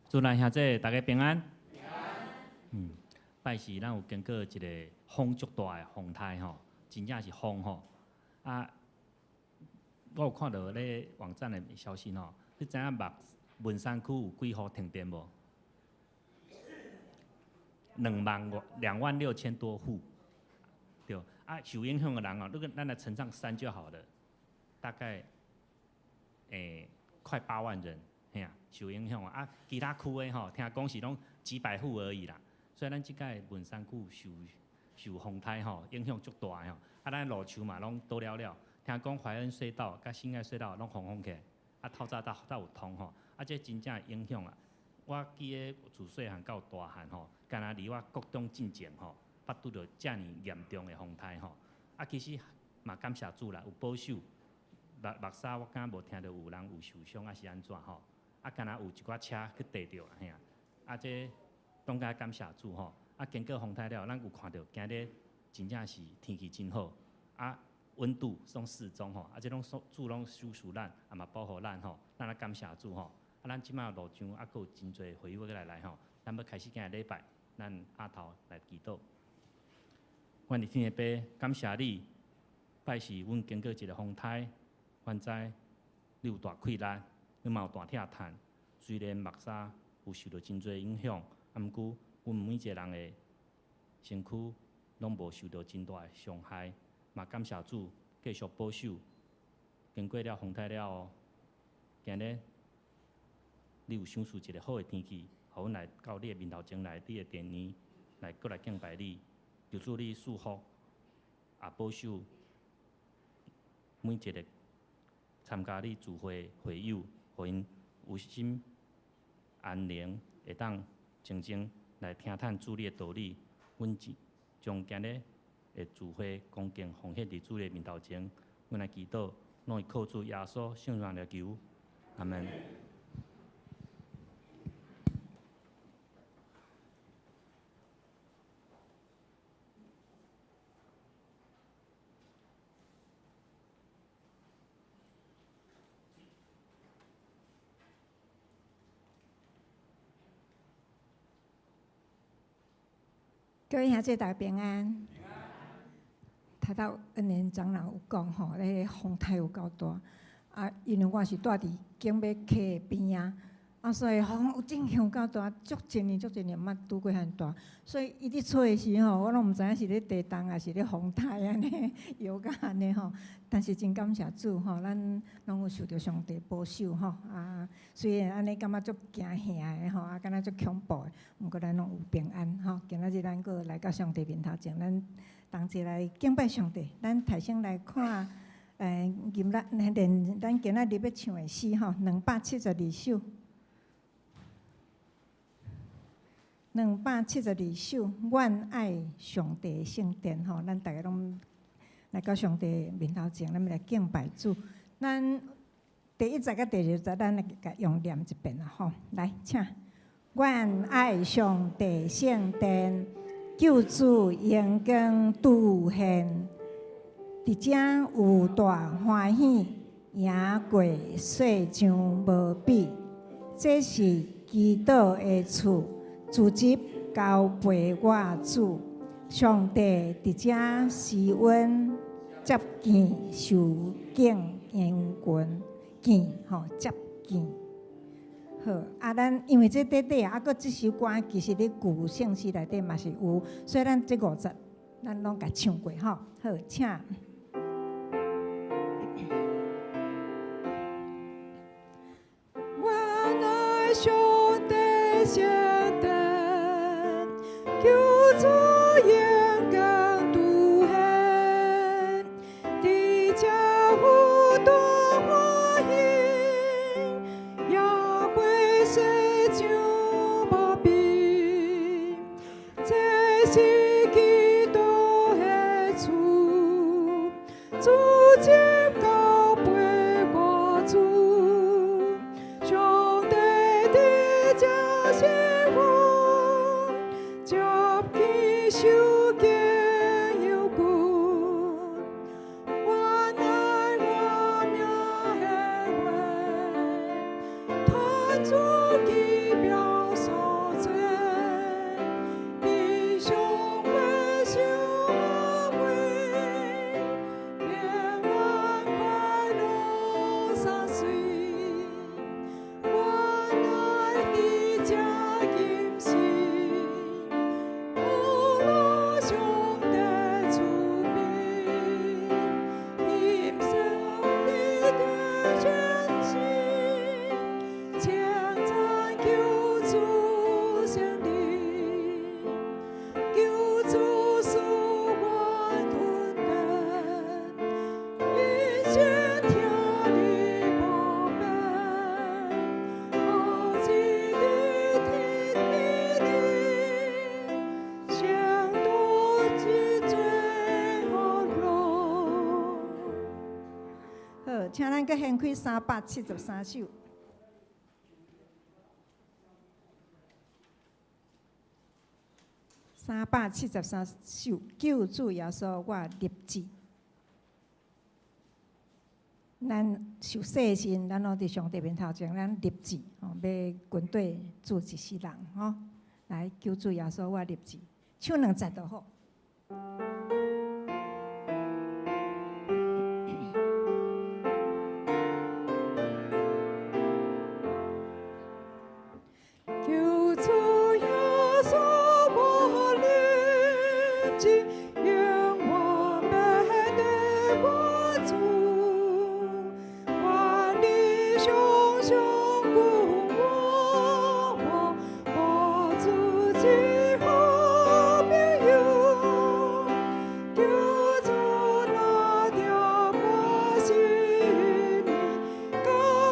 主內兄弟，大家平安。拜四咱有經過一個風足大的風颱吼，真正是風吼。啊，我有看到咧網站的消息吼，你知影目文山區有幾戶停電無？2萬外26,000多戶，對。啊，受影響的人哦，如果咱來乘上3就好了，大概快8萬人。嘿啊，受影響啊！其他區的吼，聽講是攏幾百戶而已啦。所以咱這擺文山區受風颱吼影響足大的吼。啊，咱路樹嘛攏倒了了，聽講懷恩隧道佮新愛隧道攏封封起來，啊，透早才有通吼。啊，這真正影響啊！我記得自細漢到大漢吼，敢若離我國中進前吼，捌拄著遮爾嚴重的風颱吼。啊，其實嘛感謝主啦，有保守。目沙我敢無聽著有人有受傷，抑是按怎吼？啊，敢若有一寡車去硩著啦，嘿啊！啊，這當家感謝主吼！啊，經過風颱了，咱有看著今日真正是天氣真好，啊，溫度攏適中吼，啊，這攏主攏賞賜咱，啊嘛保護咱吼，咱來感謝主吼！啊，咱這馬路上啊，閣有真濟會友來來吼，咱欲開始今日禮拜，咱阿頭來祈禱。阮佇天的父，感謝你，拜四阮經過一個風颱，阮知你有大氣力。你嘛有大疼嘆，雖然目沙有受到真濟影響，啊，毋過阮每一個人的身軀攏無受到真大的傷害，嘛感謝主繼續保守。經過了風颱了後，今日你有賞賜一個好的天氣，予阮來到你的面頭前來，你的殿裡來閣來敬拜你，求主你賜福，也保守每一個參加你聚會的會友。予𪜶有心安寧，會當靜靜來聽探主你的道理。阮將今日的聚會恭敬奉獻佇主的面頭前，阮來祈禱，攏會靠主耶穌聖名來求，阿門。各位兄弟大家平安。頭頭恩年長老有講吼，咧風颱有夠大，啊，因為我是住佇景尾溪的邊仔，啊，所以風有真強夠大，足濟年足濟年毋捌拄過遐大，所以伊佇吹的時吼，我攏毋知影是咧地動抑是咧風颱按呢，搖甲按呢吼。但是真感謝主吼，咱攏有受著上帝保守吼。啊，雖然按呢感覺足驚嚇的吼，啊，敢若足恐怖的，毋過咱攏有平安吼。今仔日咱閣來到上帝面頭前，咱同齊來敬拜上帝。咱頭先來看，今日連咱今仔日欲唱的詩吼，272首。272首，願愛上帝聖殿吼，咱逐个攏來到上帝面頭前，咱欲來敬拜主。咱第一節佮第二節，咱來共用念一遍啦吼。來，請。願愛上帝聖殿，救主榮光拄現，佇遮有大歡喜，贏過世上無比。這是基督的厝。自執交陪我主，上帝佇遮施恩接見受敬羊群，見吼接見。好，啊，咱因為這短短啊，閣這首歌其實佇舊聖詩內底嘛是有，所以咱這五節咱攏共唱過吼。好，請。願愛上帝聖殿，救主榮光拄現，佇遮有大歡喜，贏過世上無比。這是基督的厝，主接交陪我主，上帝佇遮施恩，接見受敬羊群。原來我名的話，嘆主奇妙請咱閣掀開373首。373首，救主耶穌，我立志。咱受洗時，咱攏佇上帝面頭前，咱立志吼，欲跟綴主一世人吼。來，救主耶穌，我立志，唱兩節就好。求主耶穌，我立志，永遠欲綴我主，願你常常顧我，我主之好朋友，求主若疼我性命，甲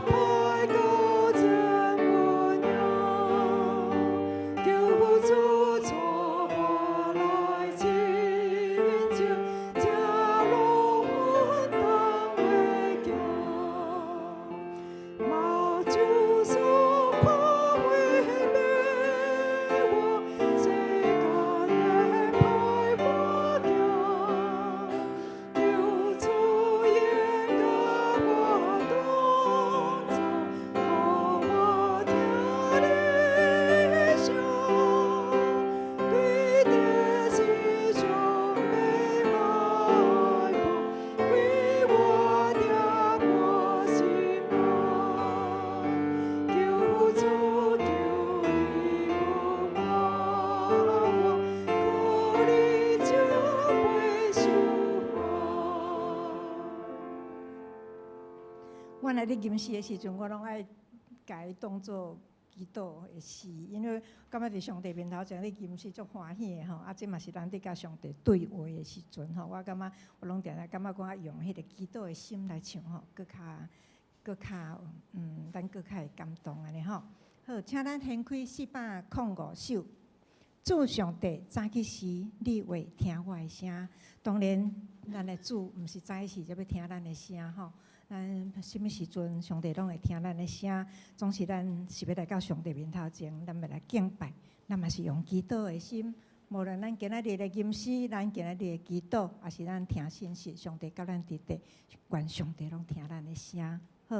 歹到盡有影。求主帶我來親近，這路阮當會行。目睭所看為你我，世間的歹無驚。求主永佮我同在，予我聽你的聲，對地上欲害怕，為我疼我心肝。求主求你顧我，靠你就袂受害。我若咧吟詩的時陣，我攏愛共伊當做祈禱的詩，因為感覺佇上帝面頭前咧吟詩足歡喜的吼。啊，這嘛是咱佇佮上帝對話的時陣吼。我感覺我攏定定感覺講愛用彼個祈禱的心來唱吼，閣較，咱閣較會感動按呢吼。好，請咱掀開405首。主上帝早起時，你會聽我的聲。當然，咱的主毋是早起時才欲聽咱的聲吼。咱啥物時陣，上帝攏會聽咱的聲。總是咱是欲來到上帝面頭前，咱欲來敬拜，咱嘛是用祈禱的心。無論咱今仔日咧吟詩，咱今仔日咧祈禱，抑是咱聽信息，上帝佮咱佇咧，願上帝攏聽咱的聲。好，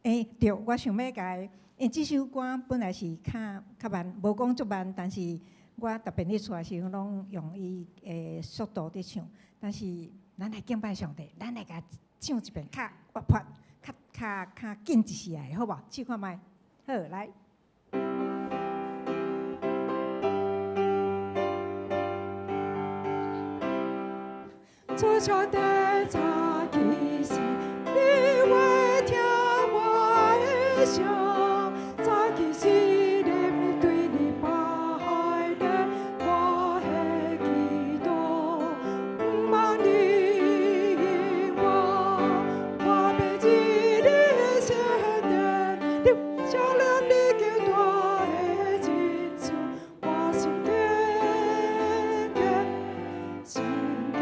對，我想欲共伊，因為這首歌本來是較較慢，無講足慢，但是我特別咧出來時陣，攏用伊的速度佇唱。但是咱來敬拜上帝，咱來共唱一遍較活潑、較較較緊一絲仔的，好無？試看覓。好，來。主上帝早起時，你會聽我的聲。早起時，你對你拜禮，我的祈禱，毋茫你應我，我欲佇你的聖殿，你笑臉你極大的恩賜，我心堅強，心堅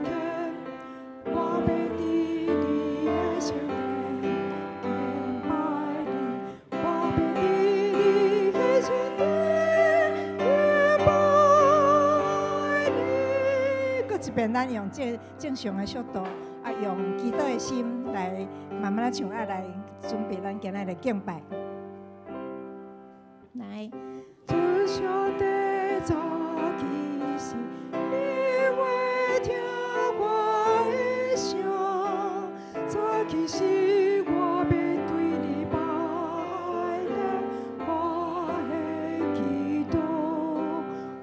強，我欲佇你的聖殿敬拜你，我欲佇你的聖殿敬拜你。閣一遍，咱用正正常的速度，啊，用祈禱的心來慢慢仔唱，啊，來準備咱今仔日敬拜。來，主上帝早起時，你會聽我的聲。早起時，我欲對你拜禮，我的祈禱，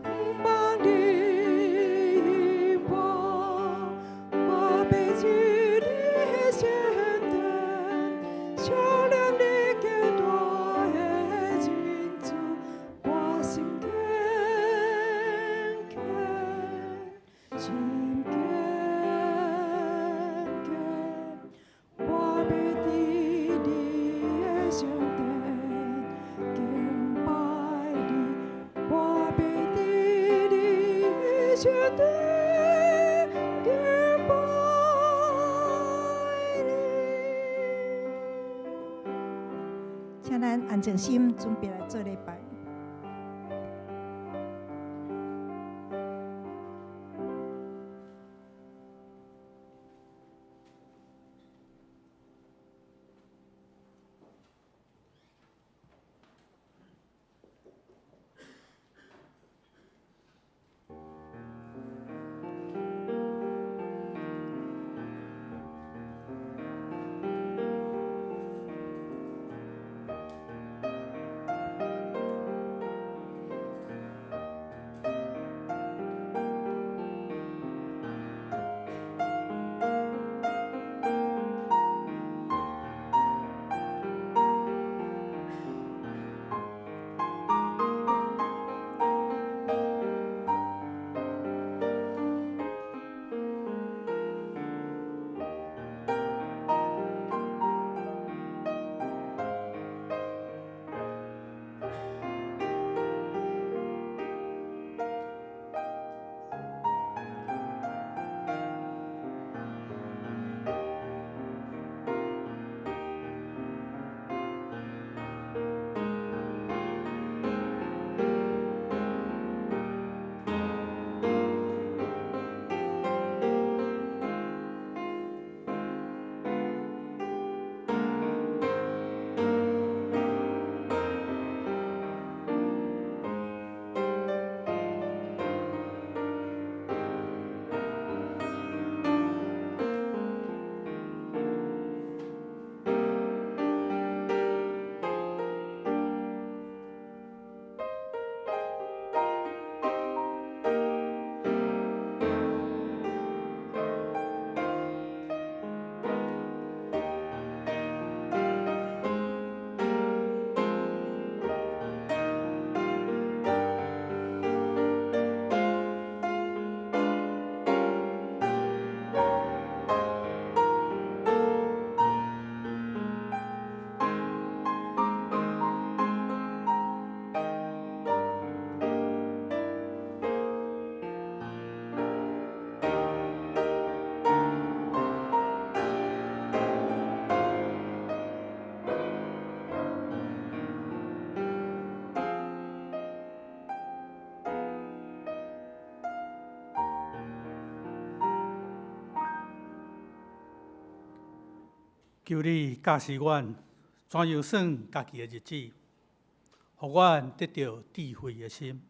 毋茫你應我，我欲佇你的聖殿，笑臉你極大的恩賜，我心堅強。請咱安靜心，準備來做禮拜。求你教示阮怎樣算家己的日子，予阮得著智慧的心。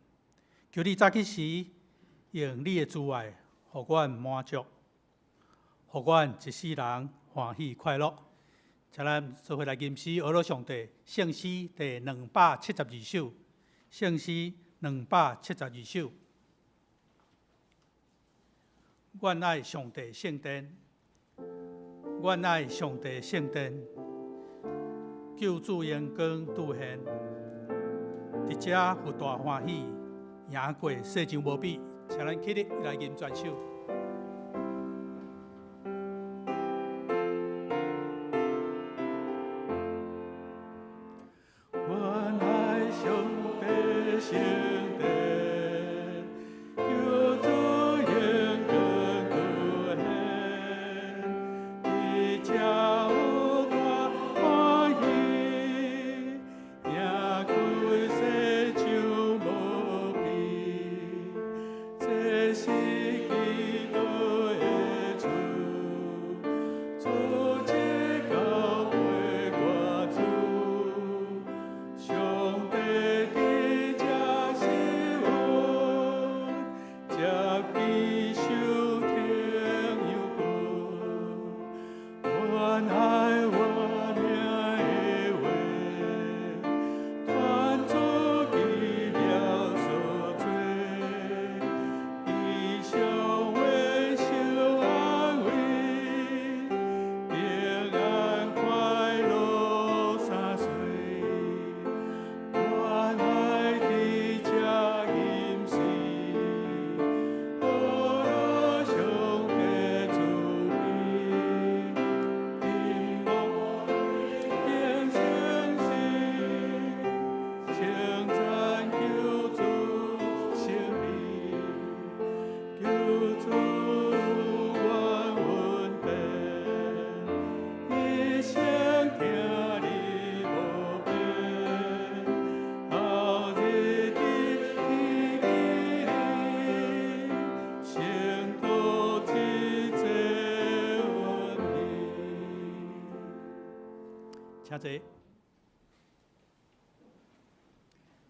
求你早起時用你的慈愛，予阮滿足，予阮一世人歡喜快樂。請咱做伙來吟詩，阿羅上帝聖詩第272首，聖詩272首。阮愛上帝聖殿。阮愛上帝聖殿，救主榮光拄現，佇遮有大歡喜，贏過世上無比。請咱起立來吟全首。阮愛上帝聖殿，救主榮光拄現，佇遮有大歡喜，贏過世上無比。這是基督的厝，主這教會我主，上帝佇遮請坐。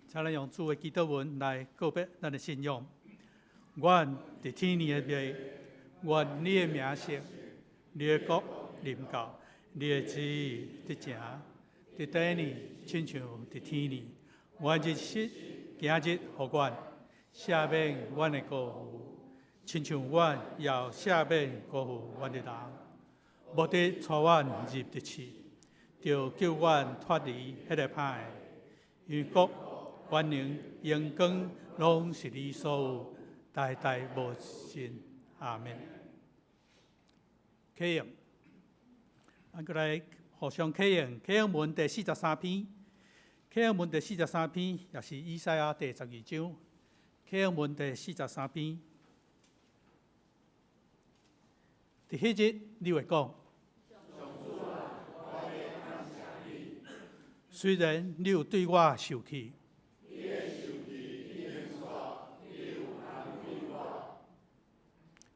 請咱用主的祈禱文來告白咱的信仰。阮佇天的父，願你的名聖，你的國臨到，你的旨意得成，佇地呢，親像佇天呢。願日食今日予阮，赦免阮的過負，親像阮也赦免過負阮的人。無得帶阮入敵試，著救阮脫離彼个歹的。因為國、權能、榮光，攏是你所有，代代無盡。阿們。啟應，咱閣來互相啟應。啟應文第43篇，啟應文第四十三篇，也是以賽亞第12章。啟應文第四十三篇。佇彼日，你會講：雖然你有對我受氣，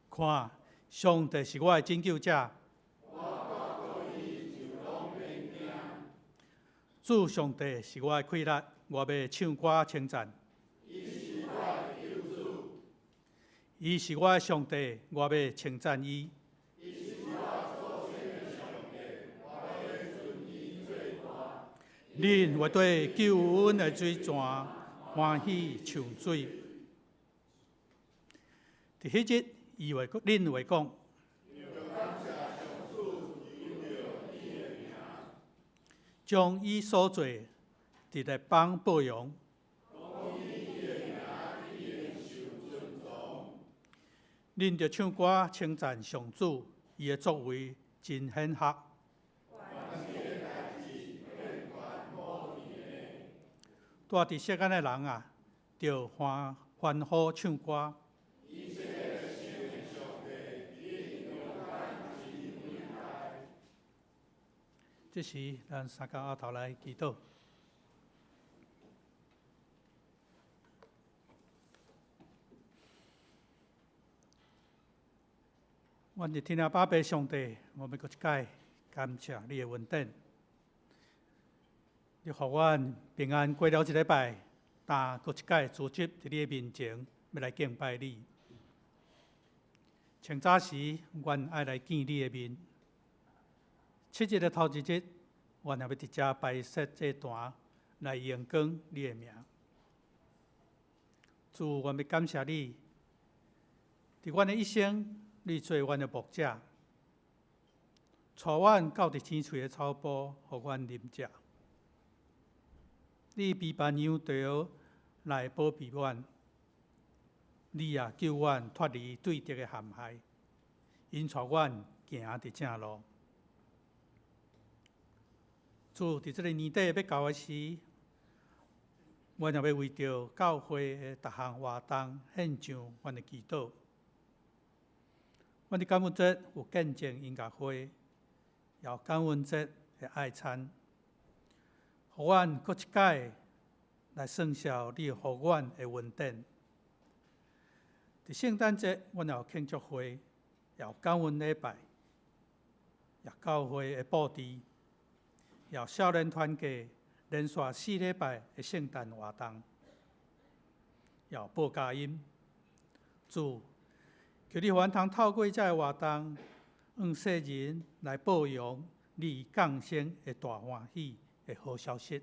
看，上帝是我的拯救者。主上帝是我的氣力，我欲唱歌稱讚。伊是我的上帝，我欲稱讚伊。恁會對救恩的水泉歡喜唱水。佇彼日，伊會恁會講：將伊所做佇列邦報揚。恁著唱歌稱讚上主，伊的作為真顯赫。住佇錫安的人啊，著歡歡呼唱歌。這時，咱三个阿頭來祈禱。阮佇天阿爸父上帝，我們閣一擺感謝你的恩典。你予阮平安過了一禮拜，但閣一擺聚集佇你的面前，欲來敬拜你。清早時，阮愛來見你的面。七日的頭一日，阮也欲佇遮擺設祭壇，來榮光你的名。主，阮欲感謝你，佇阮的一生，你做阮的牧者，帶阮到佇青翠的草埔，予阮啉食。你備辦羊羔來保庇阮，你也救阮脫離對敵的陷害，𪜶帶阮行佇正路。主，佇這个年底欲到的時，阮也欲為著教會的逐項活動獻上阮的祈禱。阮佇感恩節有見證音樂會，也有感恩節的愛餐，予阮閣一擺來算數你予阮的恩典。佇聖誕節，阮也有慶祝會，也有感恩禮拜，也教會的布置，也有少年團契連續4禮拜的聖誕活動，也有報佳音。主，求你予阮通透過這个活動，向世人來報揚你降生的大歡喜的好消息。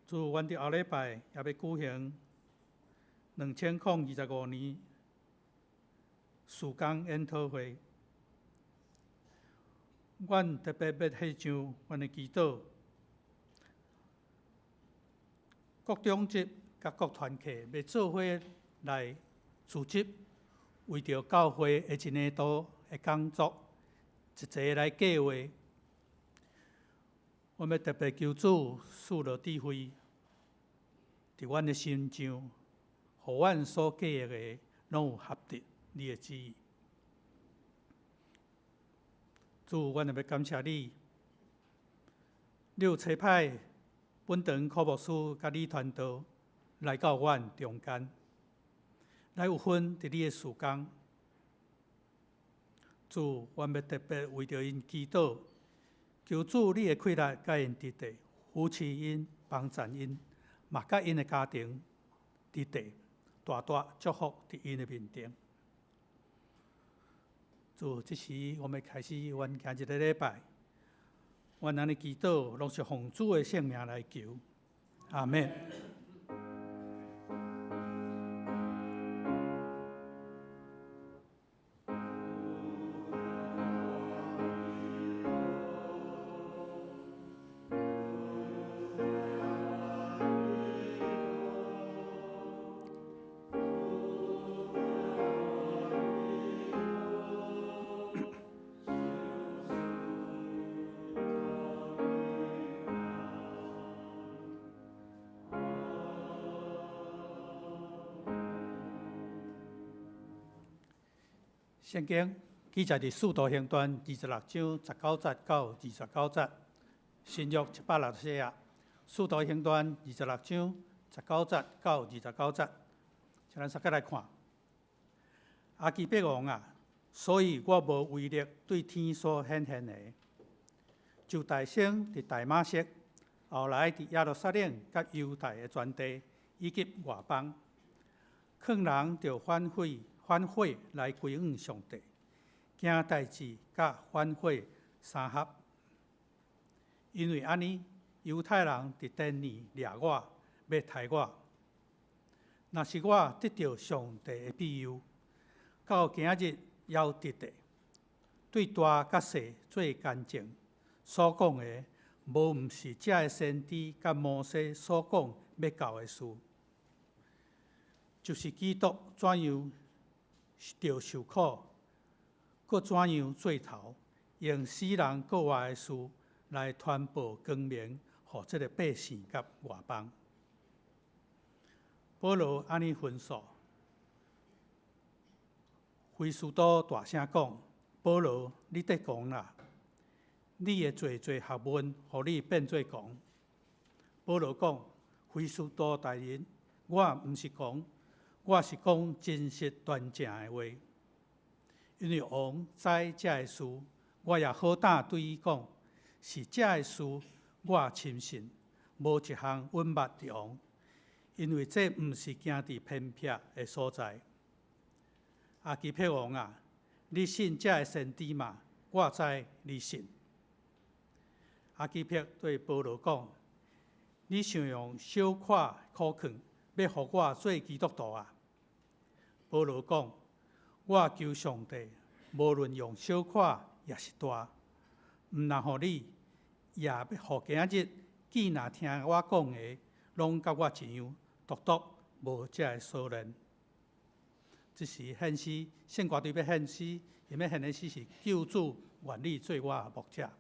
主，阮佇後禮拜也欲舉行2025年事工研討會，阮特別欲獻上阮的祈禱，各長執佮各團契欲做伙來組織，為著教會的一年度的工作，一齊來計劃。阮欲特別求主賜予智慧，佇阮的心上，予阮所計劃的攏有合佇你的旨意。主，阮也欲感謝你，你有差派本堂柯牧師佮李傳道來到阮中間，來有份佇你的事工。主，阮欲特別為著𪜶祈禱，求主你的氣力佮𪜶佇地，扶持𪜶，幫贊𪜶，嘛佮𪜶的家庭佇地，大大祝福佇𪜶的面頂。主，這時阮欲開始阮今日的禮拜，阮按呢祈禱，攏是奉主的聖名來求，阿們。聖經記載佇《使徒行傳》26章19節到29節，新約764頁，《使徒行傳》26章19節到29節，請咱大家來看。亞基帕王啊，所以我無違逆對天所顯現的，就大聲佇大馬色，後來佇耶路撒冷佮猶太的全地以及外邦，勸人著反悔。反悔來歸向上帝，行代誌佮反悔相合。因為按呢，猶太人佇當年掠我，欲刣我。若是我得著上帝的庇佑，到今日猶佇地，對大佮細做見證，所講的無毋是這个先知佮摩西所講欲到的事，就是基督怎樣著受苦，閣怎樣做頭，用死人閣活的事來傳播光明，予這个百姓佮外邦。保羅按呢吩咐，菲斯都大聲講：保羅，你得狂啦！你的濟濟學問，予你變做狂。保羅講：菲斯都大人，我毋是狂。我是講真實端正的話，因為王知這个事，我也好膽對伊講，是這个事我深信，無一項隱瞞佇王，因為這毋是行佇偏僻的所在。亞基帕王啊，你信這个先知嗎？我知你信。亞基帕對保羅講：你想用小可苦勸，欲予我做基督徒啊？保羅講：我求上帝，無論用小可抑是大，毋但予你，也欲予今日見若聽我講的，攏佮我一樣，獨獨無這个鎖鏈。這時獻詩，聖歌隊欲獻詩，𪜶欲獻的詩是救主願你做我的牧者。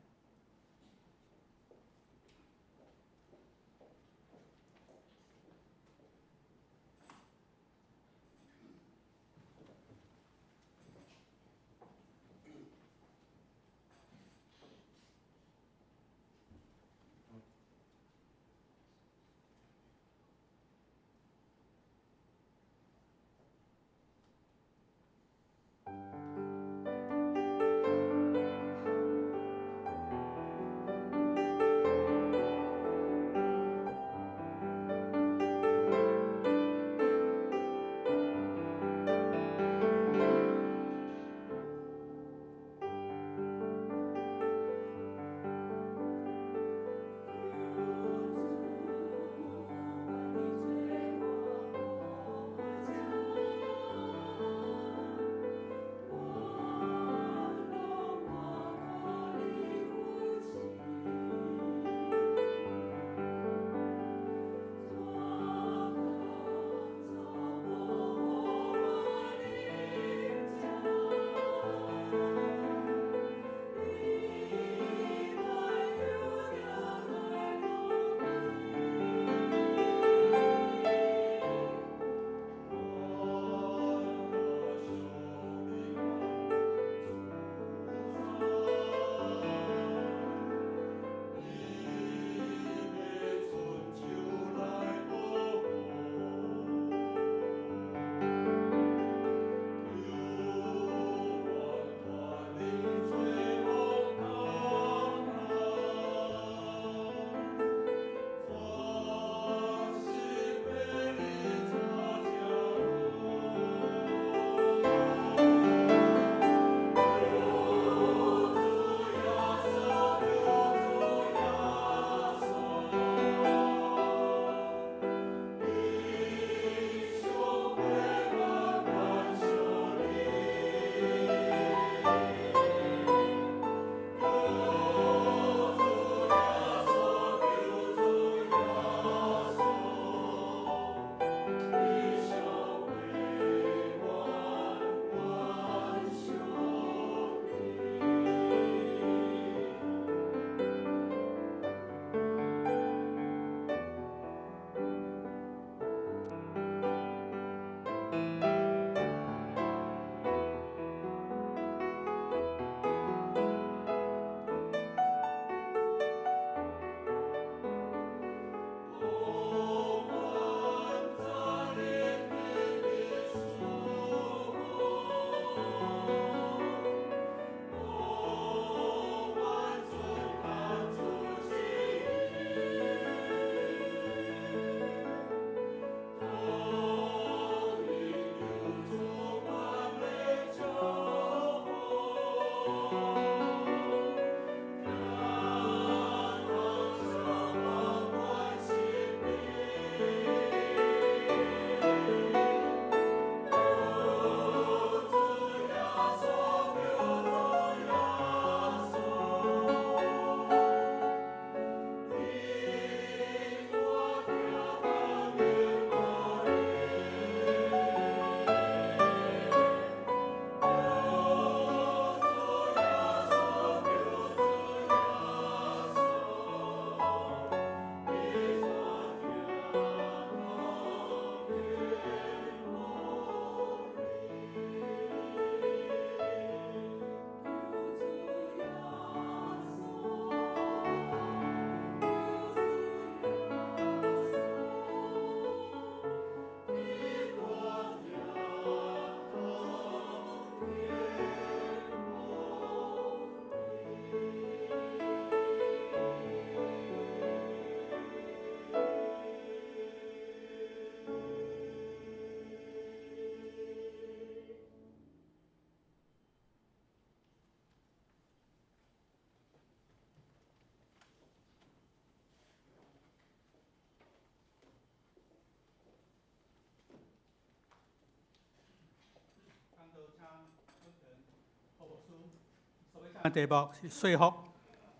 題目是說服，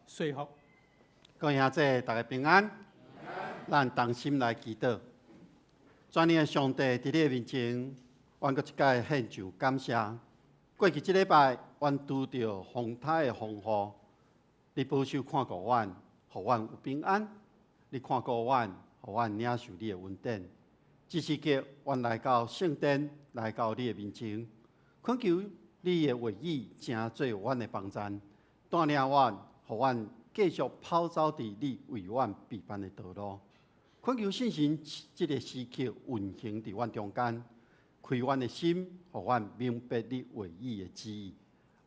說服。各位兄弟，大家平安。咱同心來祈禱。全能的上帝，佇你的面前，阮閣一擺獻上感謝。過去這禮拜，阮拄著風颱的風雨，你保守看顧阮，予阮有平安。你看顧阮，予阮領受你的恩典。這時刻，阮來到聖殿，來到你的面前，懇求你的話語，成做阮的幫贊，帶領阮，予阮繼續跑走佇你為阮備辦的道路。懇求聖神這个時刻運行佇阮中間，開阮的心，予阮明白你話語的旨意。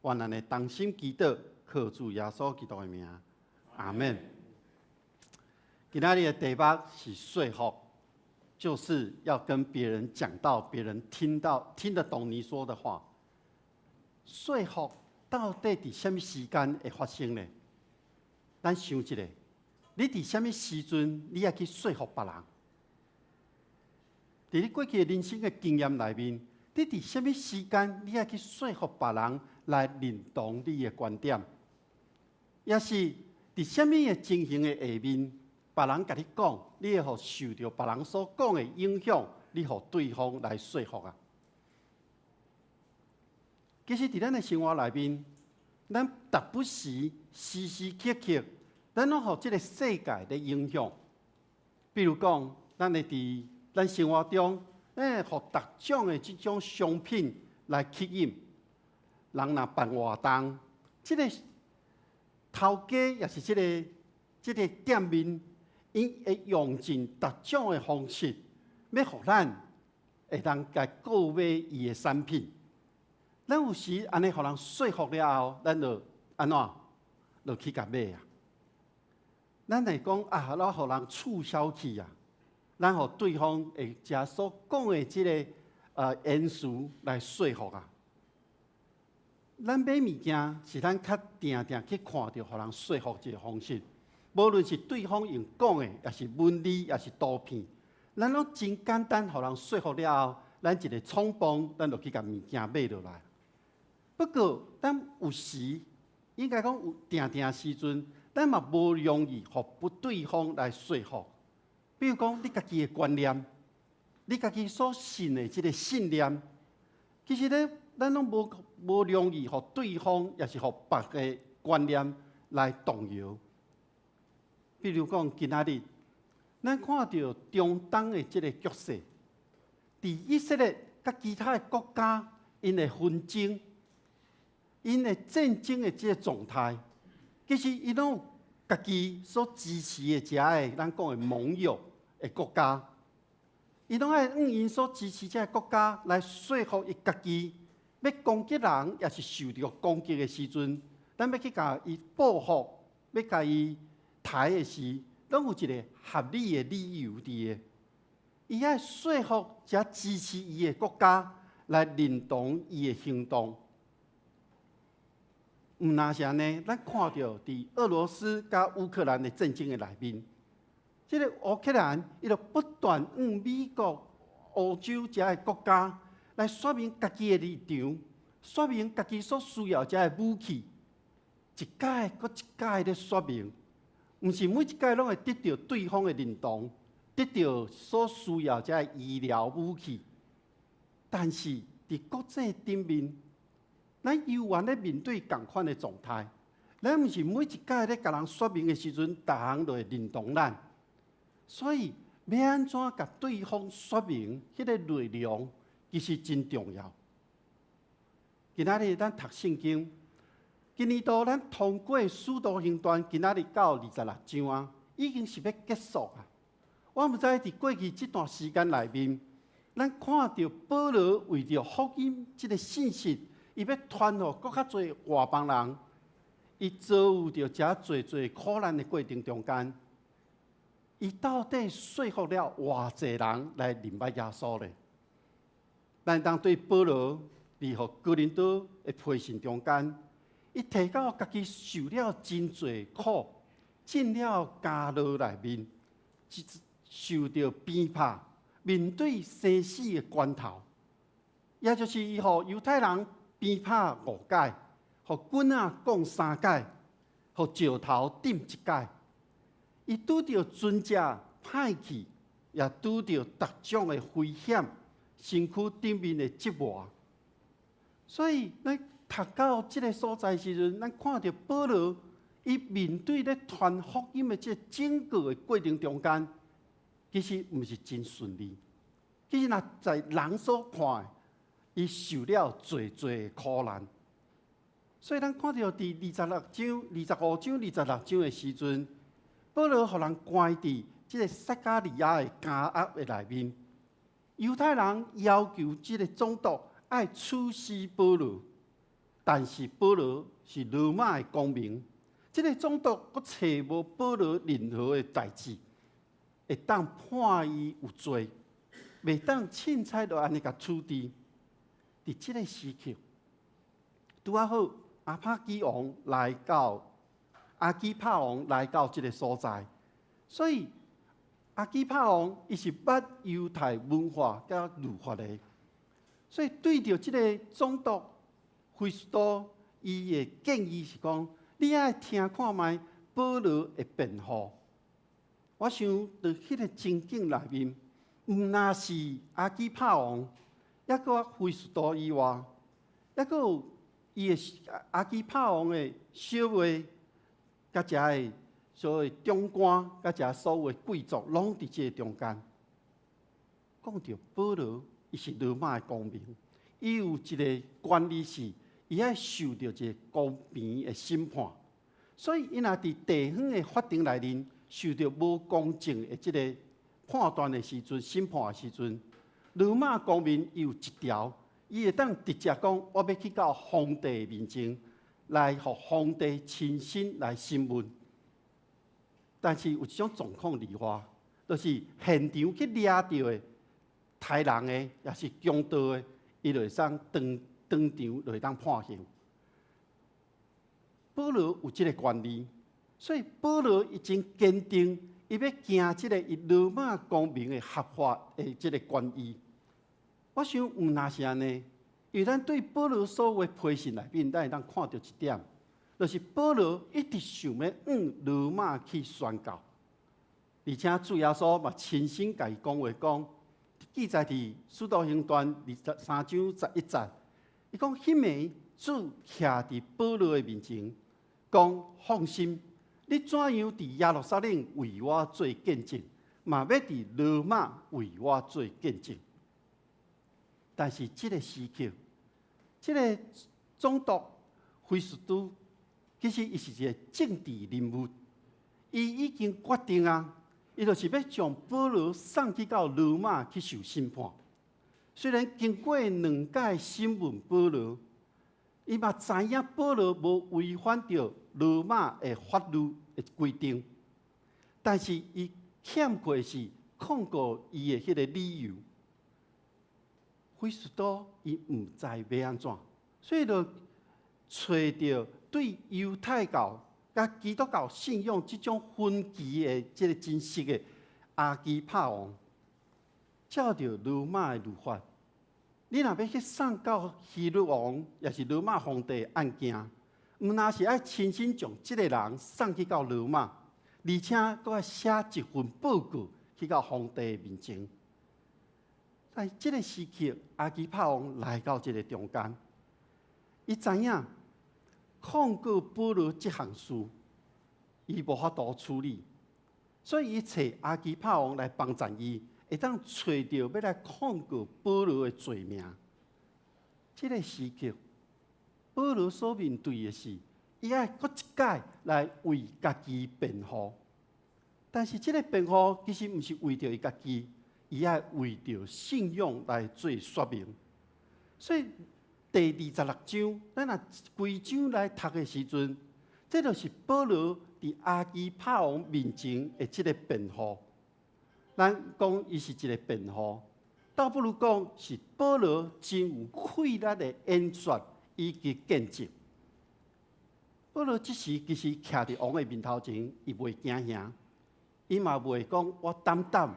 阮按呢同心祈禱，靠主耶穌基督的名，阿門。今仔日的題目是說服，就是要跟別人講到，別人聽到聽得懂你說的話。說服到底佇啥物時間會發生呢？咱想一下，你佇啥物時陣你愛去說服別人？佇你過去的人生的經驗內面，你佇啥物時間你愛去說服別人來認同你的觀點？抑是佇啥物的情形的下面，別人共你講，你會予受著別人所講的影響，你予對方來說服啊？其實佇咱的生活內面，咱逐不時時時刻刻，咱攏予這个世界咧影響。比如講，咱會佇咱生活中，咱會予逐種的這種商品來吸引。人若辦活動，這个頭家抑是這个店面，𪜶會用盡逐種的方式，欲予咱會當共購買伊的產品。咱有時按呢予人說服了後，咱就按怎？就去共買啊！咱會講啊，咱予人促銷去啊，咱予對方會藉所講的這个言辭來說服啊。咱買物件是咱較定定去看著，予人說服這个方式。無論是對方用講的，抑是文字，抑是圖片，咱攏真簡單，予人說服了後，咱一个衝動，咱就去共物件買落來。不過，咱有時應該講有定定時陣，咱嘛無容易予不對方來說服。比如講，你家己的觀念，你家己所信的這个信念，其實咧，咱攏無容易予對方，抑是予別个觀念來動搖。比如講，今仔日咱看著中東的這个局勢，佇以色列佮其他的國家，𪜶的紛爭，𪜶的戰爭的這个狀態，其實𪜶攏有家己所支持的遮个咱講的盟友的國家，𪜶攏愛用𪜶所支持這个國家來說服伊家己，欲攻擊人，抑是受著攻擊的時陣，咱欲去共伊報復，欲共伊刣的時，攏有一个合理的理由佇个。伊愛說服遮支持伊的國家來認同伊的行動。毋若是按呢，咱看著佇俄羅斯佮烏克蘭的戰爭的內面，這个烏克蘭伊就不斷向美國、歐洲遮个國家來說明家己的立場，說明家己所需要遮个武器，一擺閣一擺咧說明，毋是每一擺攏會得著對方的認同，得著所需要遮個醫療武器，但是佇國際頂面，咱猶原咧面對仝款的狀態，咱毋是每一擺咧共人說明的時陣，逐項就會認同咱。所以，欲按怎共對方說明，彼个內容其實真重要。今仔日咱讀聖經，今年度咱通過《使徒行傳》，今仔日到26章啊，已經是欲結束啊。我毋知佇過去這段時間內面，咱看著保羅為著福音這个信息，伊欲傳予閣較濟外邦人，伊遭遇著遮濟濟苦難的過程中間，伊到底說服了偌濟人來認捌耶穌咧？咱當對保羅佇予哥林多的批信中間，伊提到家己受了真濟苦，進了監牢內面，受著鞭拍，面對生死的關頭，也就是伊予猶太人鞭拍五擺，予棍仔摃三擺，予石頭擲一擺。伊拄著尊者歹去，也拄著逐種的危險，身軀頂面的折磨。所以，咱讀到這个所在時陣，咱看著保羅，伊面對咧傳福音的這整個的過程中間，其實毋是真順利。其實若在人所看的，伊受了濟濟的苦難。所以咱看著佇26章、25章、26章的時陣，保羅予人關佇這个撒迦利亞的監獄的內面。猶太人要求這个總督愛處死保羅，但是保羅是羅馬的公民，這个總督閣揣無保羅任何的代誌，會當判伊有罪，袂當凊彩就按呢共處置。佇這个時刻，拄仔好亞帕基王來到，亞基帕王來到這个所在，所以亞基帕王伊是捌猶太文化佮律法的，所以對著這个總督菲斯都，伊的建議是講：你愛聽看覓保羅的辯護。我想佇彼个情景內面，毋但是亞基帕王，抑閣菲斯都以外，抑閣有伊的亞基帕王的小妹，佮遮的所謂長官，佮遮所有的貴族，攏佇這个中間。講著保羅，伊是羅馬的公民，伊有一个權利是，伊愛受著一个公平的審判。所以，伊若佇地方的法庭內面受著無公正的這个判斷的時陣、審判的時陣，羅馬公民伊有一條，伊會當直接講：我欲去到皇帝面前，來予皇帝親身來審問。但是有一種狀況例外，就是現場去掠著的刣人的，抑是強盜的，伊就會使當當場就會當判刑。保羅有這个權利，所以保羅伊真堅定，伊欲行這个以羅馬公民的合法的這个權益。我想毋但是按呢，因為咱對保羅所有的批信內面，咱會當看著一點，就是保羅一直想欲往羅馬去宣告，而且主耶穌嘛親身共伊講話講，記載佇使徒行傳23章11節，伊講彼暝主徛佇保羅的面前，講放心，你怎樣佇耶路撒冷為我做見證，嘛欲佇羅馬為我做見證。但是這个時刻，這个總督菲斯都其實伊是一个政治人物，伊已經決定啊，伊就是欲將保羅送去到羅馬去受審判。雖然經過兩擺審問保羅，伊嘛知影保羅無違反著羅馬的法律的規定，但是伊欠缺的是控告伊的彼个理由。菲斯都伊毋知欲按怎，所以就揣著對猶太教佮基督教信仰這種分歧的這个真實的亞基帕王，照著羅馬的律法，你若欲去送到希律王，抑是羅馬皇帝的案件，毋但是愛親身將這个人送去到羅馬，而且閣愛寫一份報告去到皇帝面前。在這个時刻，亞基帕王來到這个中間，伊知影控告保羅這項事，伊無法度處理，所以伊揣亞基帕王來幫贊伊，會當揣著欲來控告保羅的罪名。這个時刻，保羅所面對的是，伊愛閣一擺來為家己辯護，但是這个辯護其實毋是為著伊家己。伊愛為著信仰來做說明，所以第26章，咱若規章來讀的時陣，這就是保羅佇亞基帕王面前的這个辯護。咱講伊是一个辯護，倒不如講是保羅真有氣力的演說以及見證。保羅這時其實徛佇王的面頭前，伊袂驚嚇，伊嘛袂講我膽膽。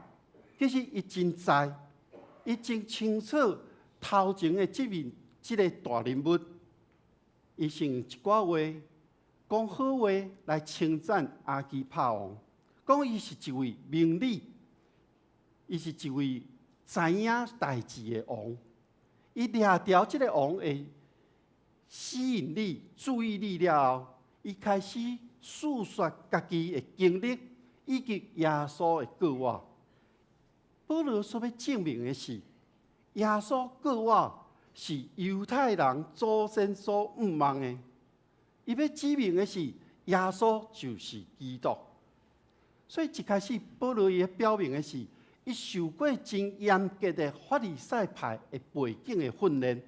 其實伊真知，伊真清楚頭前的這面這个大人物，伊先用一寡話講好話來稱讚亞基帕王，講伊是一位明理，伊是一位知影代誌的王。伊掠著這个王的吸引力、注意力了後，伊開始訴說家己的經歷以及耶穌的過往。保羅所欲證明的是，耶穌過往是猶太人祖先所向望的。伊欲指明的是，耶穌就是基督。所以一開始，保羅伊表明的是，伊受過真嚴格的法利賽派的背景的訓練，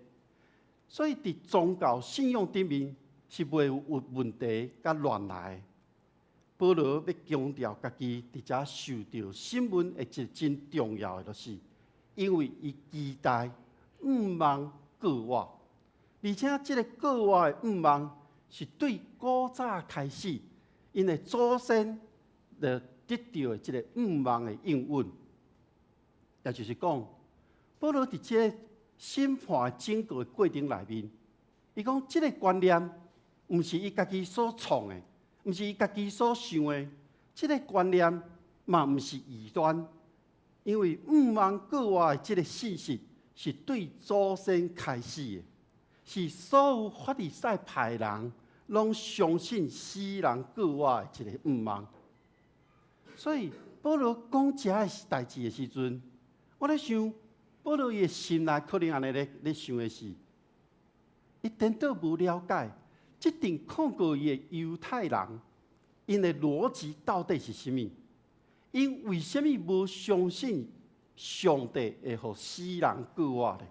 所以佇宗教信仰頂面是袂有問題佮亂來。保羅欲強調家己佇遮受著審問的一個真重要的，就是因為伊期待向望過我，而且這个過我的向望是對古早開始，𪜶的祖先就得著的這个向望的應允。也就是講，保羅佇這个審判整個過程內面，伊講這个觀念毋是伊家己所創的，毋是伊家己所想的，這个觀念嘛毋是異端，因為向望過活的這个信息是對祖先開始的，是所有法利賽派人攏相信死人過活的一个向望。所以保羅講這个代誌的時陣，我咧想，保羅伊的心內可能按呢咧想的是，伊顛倒無了解，這陣控告伊的猶太人，𪜶的邏輯到底是啥物？𪜶為啥物無相信上帝會予死人過活呢？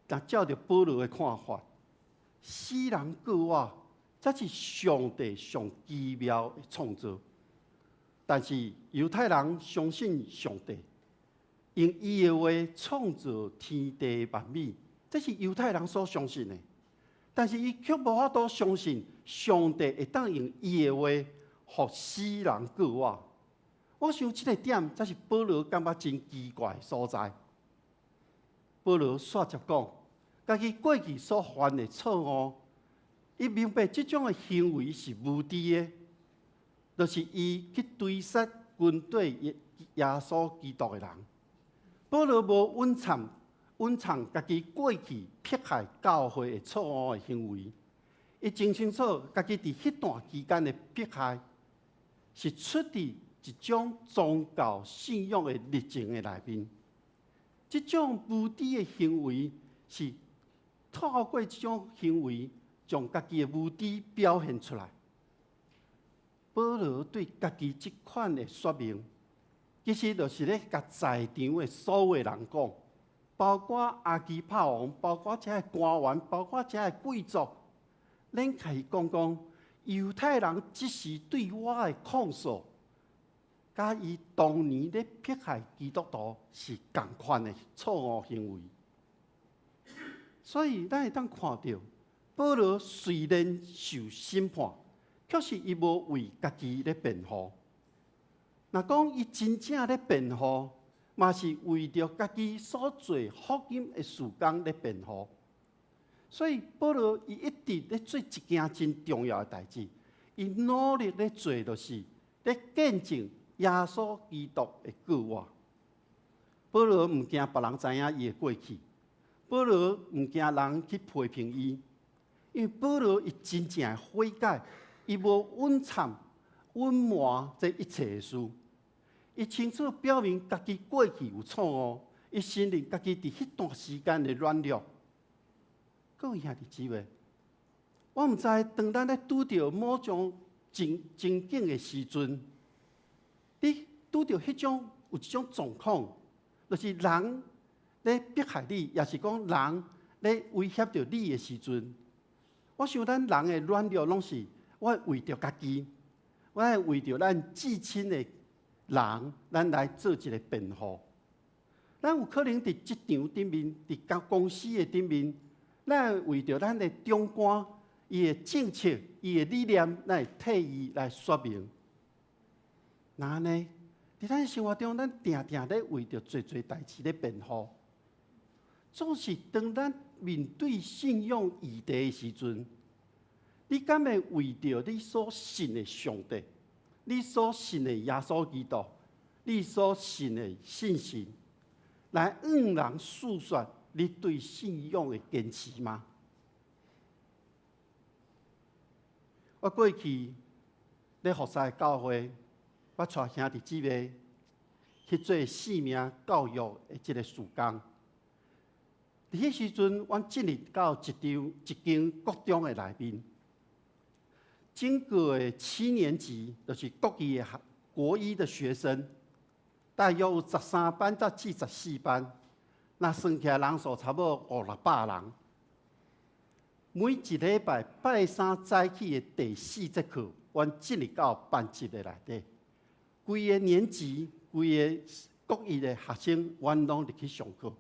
但照著保羅的看法，死人過活，才是上帝上奇妙的創造。但是猶太人相信上帝，用伊的話創造天地萬物，這是猶太人所相信的。但是伊卻無法度相信上帝會當用伊的話，予死人過活。我想這个點才是保羅感覺真奇怪的所在。保羅煞接講，家己過去所犯的錯誤，伊明白這種的行為是無知的，就是伊去追殺軍隊耶穌基督的人。保羅無隱藏家己過去迫害教會的錯誤的行為，伊真清楚家己佇彼段期間的迫害，是出佇一種宗教信仰的熱情的內面。這種無知的行為是透過這種行為，將家己的無知表現出來。保羅對家己這款的說明，其實就是咧共在場的所有人講，包括亞基帕王，包括這个官員，包括這个貴族，恁共伊講講，猶太人這時對我的控訴，佮伊當年咧迫害基督徒是仝款的錯誤行為。所以，咱會當看著，保羅雖然受審判，卻是伊無為家己咧辯護。若講伊真正咧辯護，嘛是為著家己所做福音的事工咧辯護。所以保羅伊一直咧做一件真重要的代誌，伊努力咧做，就是咧見證耶穌基督的過活。保羅毋驚別人知影伊的過去，保羅毋驚人去批評伊，因為保羅伊真正悔改，伊無隱藏、隱瞞這一切的事。伊清楚表明家己過去有錯誤，伊承認家己佇彼段時間的軟弱。各位兄弟姊妹，我毋知當咱咧拄著某種情景的時陣，你拄著彼種有一種狀況，就是人咧迫害你，抑是講人咧威脅著你的時陣，我想咱人的軟弱攏是，我會為著家己，我會為著咱至親的人，咱來做一个辯護。咱有可能佇職場頂面，佇公司的頂面，咱會為著咱的長官，伊的政策、伊的理念，咱會替伊來說明。若按呢，佇咱生活中，咱定定咧為著濟濟代誌咧辯護。總是當咱面對信仰議題的時陣，你敢會為著你所信的上帝，你所信的耶穌基督，你所信的信心，來向人訴說你對信仰的堅持嗎？我過去咧服侍教會，我帶兄弟姊妹去做生命教育的這个事工。佇彼時陣，阮進入到一場一間國中的內面，整個的七年級就是國一的國一的學生，大約有13班到至14班，若算起來人數差不多五六百人。每一禮拜拜三早起的第四節課，阮進入到班級的內底，規个年級、規个國一的學生，阮攏入去上課。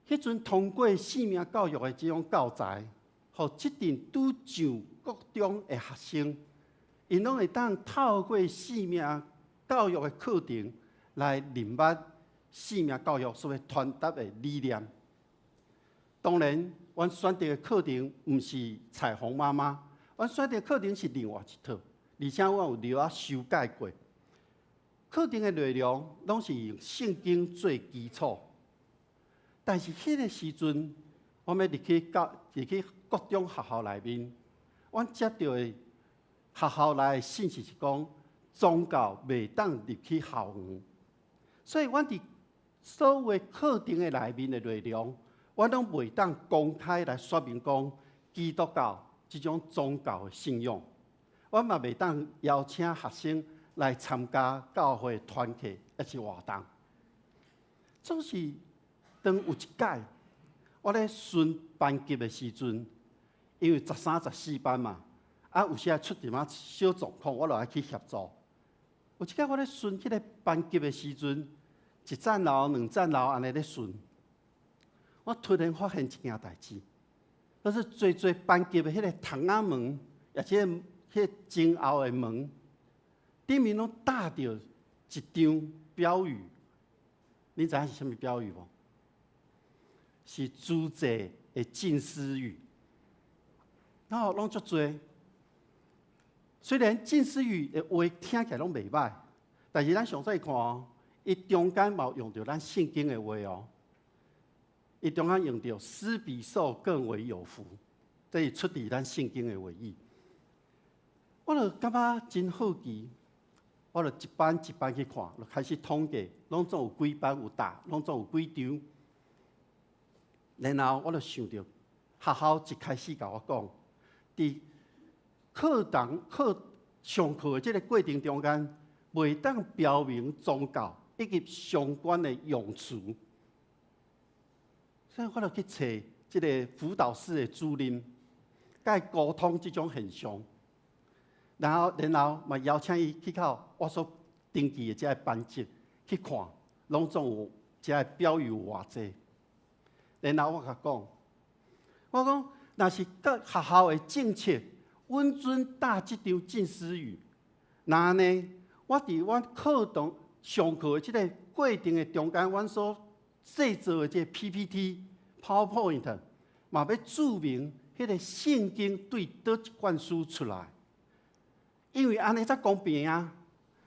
彼陣通過生命教育的這種教材，予這陣拄上國中的學生，𪜶攏會當透過生命教育的課程來認捌生命教育所欲傳達的理念。當然，阮選擇的課程毋是彩虹媽媽，阮選擇的課程是另外一套，而且阮有略仔修改過。課程的內容攏是用聖經做基礎，但是彼个時陣，我欲入去國中學校內面，阮接著的學校內的信息是講宗教袂當入去校園，所以阮佇所有課程的內面的內容，阮攏袂當公開來說明講基督教這種宗教的信仰，阮嘛袂當邀請學生來參加教會團契抑是活動。總是當有一擺，我咧巡班級的時陣，因為13、14班嘛，啊有時出一點仔小狀況，我就愛去協助。有一擺我咧巡彼个班級的時陣，一層樓、兩層樓按呢咧巡，我突然發現一件代誌，就是濟濟班級的彼个窗仔門，抑是彼个前後的門，頂面攏貼著一張標語，你知影是啥物標語無？是諸濟的靜思語，然後攏足濟。雖然靜思語的話聽起來攏袂䆀，但是咱詳細看哦，伊中間嘛有用著咱聖經的話哦。伊中間用著施比受更為有福，這是出自咱聖經的話語。我就感覺真好奇，我就一班一班去看，就開始統計，攏總有幾班有貼，攏總有幾張。然後我就想著，學校一開始共我講，佇課堂課上課的這个過程中間，袂當標明宗教以及相關的用詞。所以我就去揣這个輔導室的主任，共伊溝通這種現象。然後嘛邀請伊去到我所登記的這个班級去看，攏總有這个標語有偌濟。然後我共講，我講，若是佮學校的政策允准貼這張靜思語，那按呢，我佇阮課堂上課的這个過程的中間，阮所製作的這个 PPT、PowerPoint，嘛欲註明彼个聖經對佗一卷書出來，因為按呢才公平啊！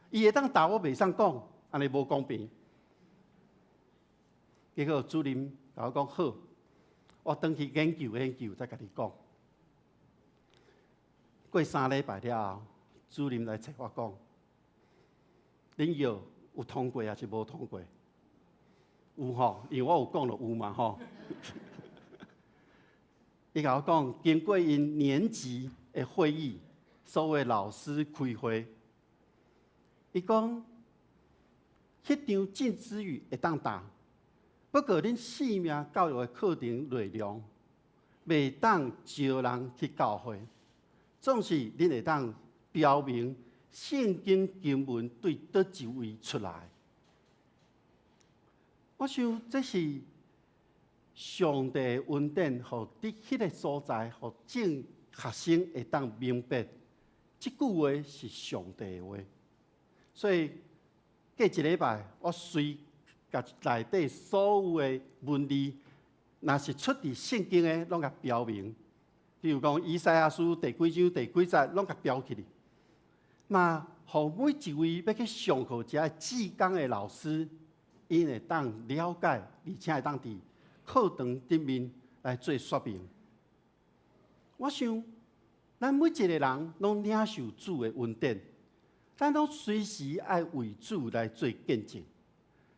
伊會當貼，我袂使講，按呢無公平。結果主任共我講好，我轉去研究研究，再共你講。過3禮拜了後，主任來揣我講，恁藥有通過抑是無通過？有吼，因為我有講就有嘛吼。伊共我講，經過𪜶年級的會議，所有老師開會，伊講，彼張靜思語會當貼，不過恁生命教育的課程內容，袂當招人去教會，總是恁會當標明聖經經文對佗一位出來。我想這是上帝的恩典，予佇彼个所在，予眾學生會當明白，這句話是上帝的話。所以過一禮拜，我隨共內底所有的文字若是出佇聖經的，攏共標明。比如講，以賽亞書第幾章第幾節，攏共標起來。嘛，予每一位欲去上課遮志工的老師，𪜶會當了解，而且會當佇課堂頂面來做說明。我想，咱每一個人攏領受主的恩典，咱攏隨時愛為主來做見證。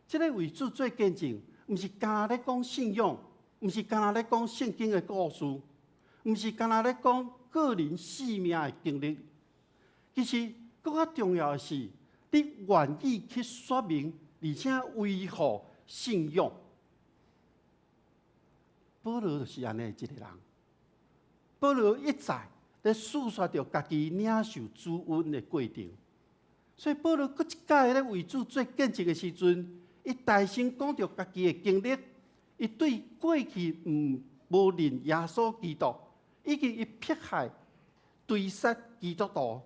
這个為主做見證，毋是干焦咧講信仰，毋是干焦咧講聖經的故事，毋是干焦咧講個人生命的經歷。其實，閣較重要的是，你願意去說明，而且維護信仰。保羅就是按呢一個人。保羅一再咧訴說著家己領受主恩的過程，所以保羅閣一擺咧為主做見證的時陣，伊大聲講著家己的經歷，伊對過去毋無認耶穌基督，以及伊迫害、追殺基督徒，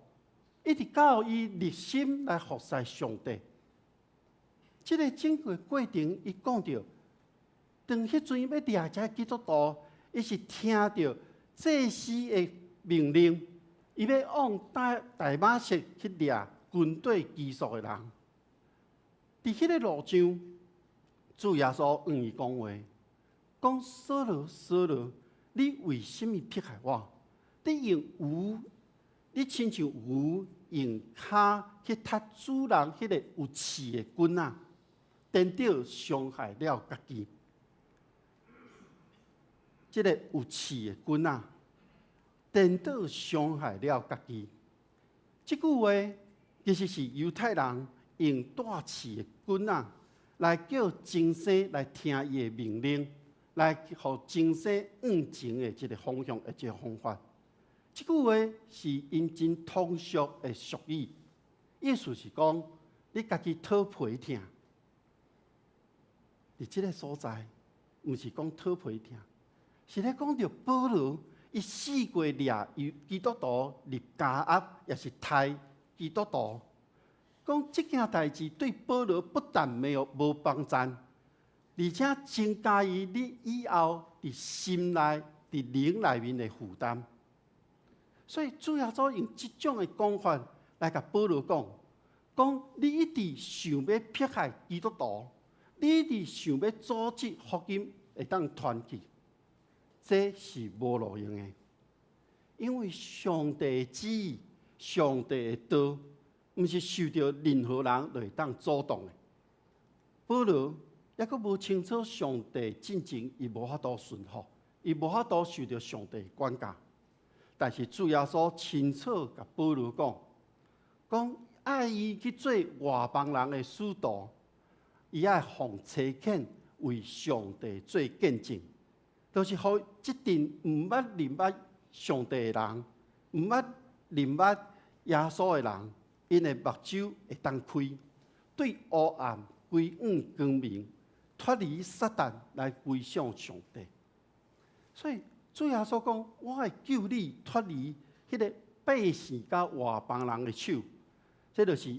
一直到伊立心來服侍上帝。這个整個過程，伊講著，當彼陣欲掠這基督徒，伊是聽著祭司的命令，伊欲往大馬色去掠軍隊歸屬的人。佇彼个路上，主耶穌向伊講話，講掃羅，掃羅，你為啥物迫害我？你用牛，你親像牛用跤去踢主人彼个有刺的棍仔，顛倒傷害了家己。這个有刺的棍仔，顛倒傷害了家己。這句話其實是猶太人用帶刺的棍仔來叫眾生來聽伊的命令，來予眾生向前的這个方向的這个方法。這句話是𪜶真通俗的俗語，意思是講你家己討皮疼。佇這个所在，毋是講討皮疼，是咧講著保羅伊試過掠基督徒入監獄，抑是刣基督徒。講這件代誌對保羅不但沒有無幫贊，而且增加伊你以後佇心內、佇靈內面的負擔。所以主耶穌用這種的講法來共保羅講，講你一直想欲迫害基督徒，你一直想欲阻止福音會當傳去，這是無路用的，因為上帝的旨意、上帝的道，毋是受著任何人就會當阻擋的。保羅猶閣無清楚上帝進前，伊無法度順服，伊無法度受著上帝管教。但是主耶穌清楚共保羅講，講愛伊去做外邦人的使徒，伊愛奉差遣為上帝做見證，就是予這陣毋捌認捌上帝的人，毋捌認捌耶穌的人，𪜶的目睭會當開，對黑暗歸向光明，脫離撒旦來歸向上帝。所以主耶穌講：我會救你脫離彼个百姓佮外邦人的手。這就是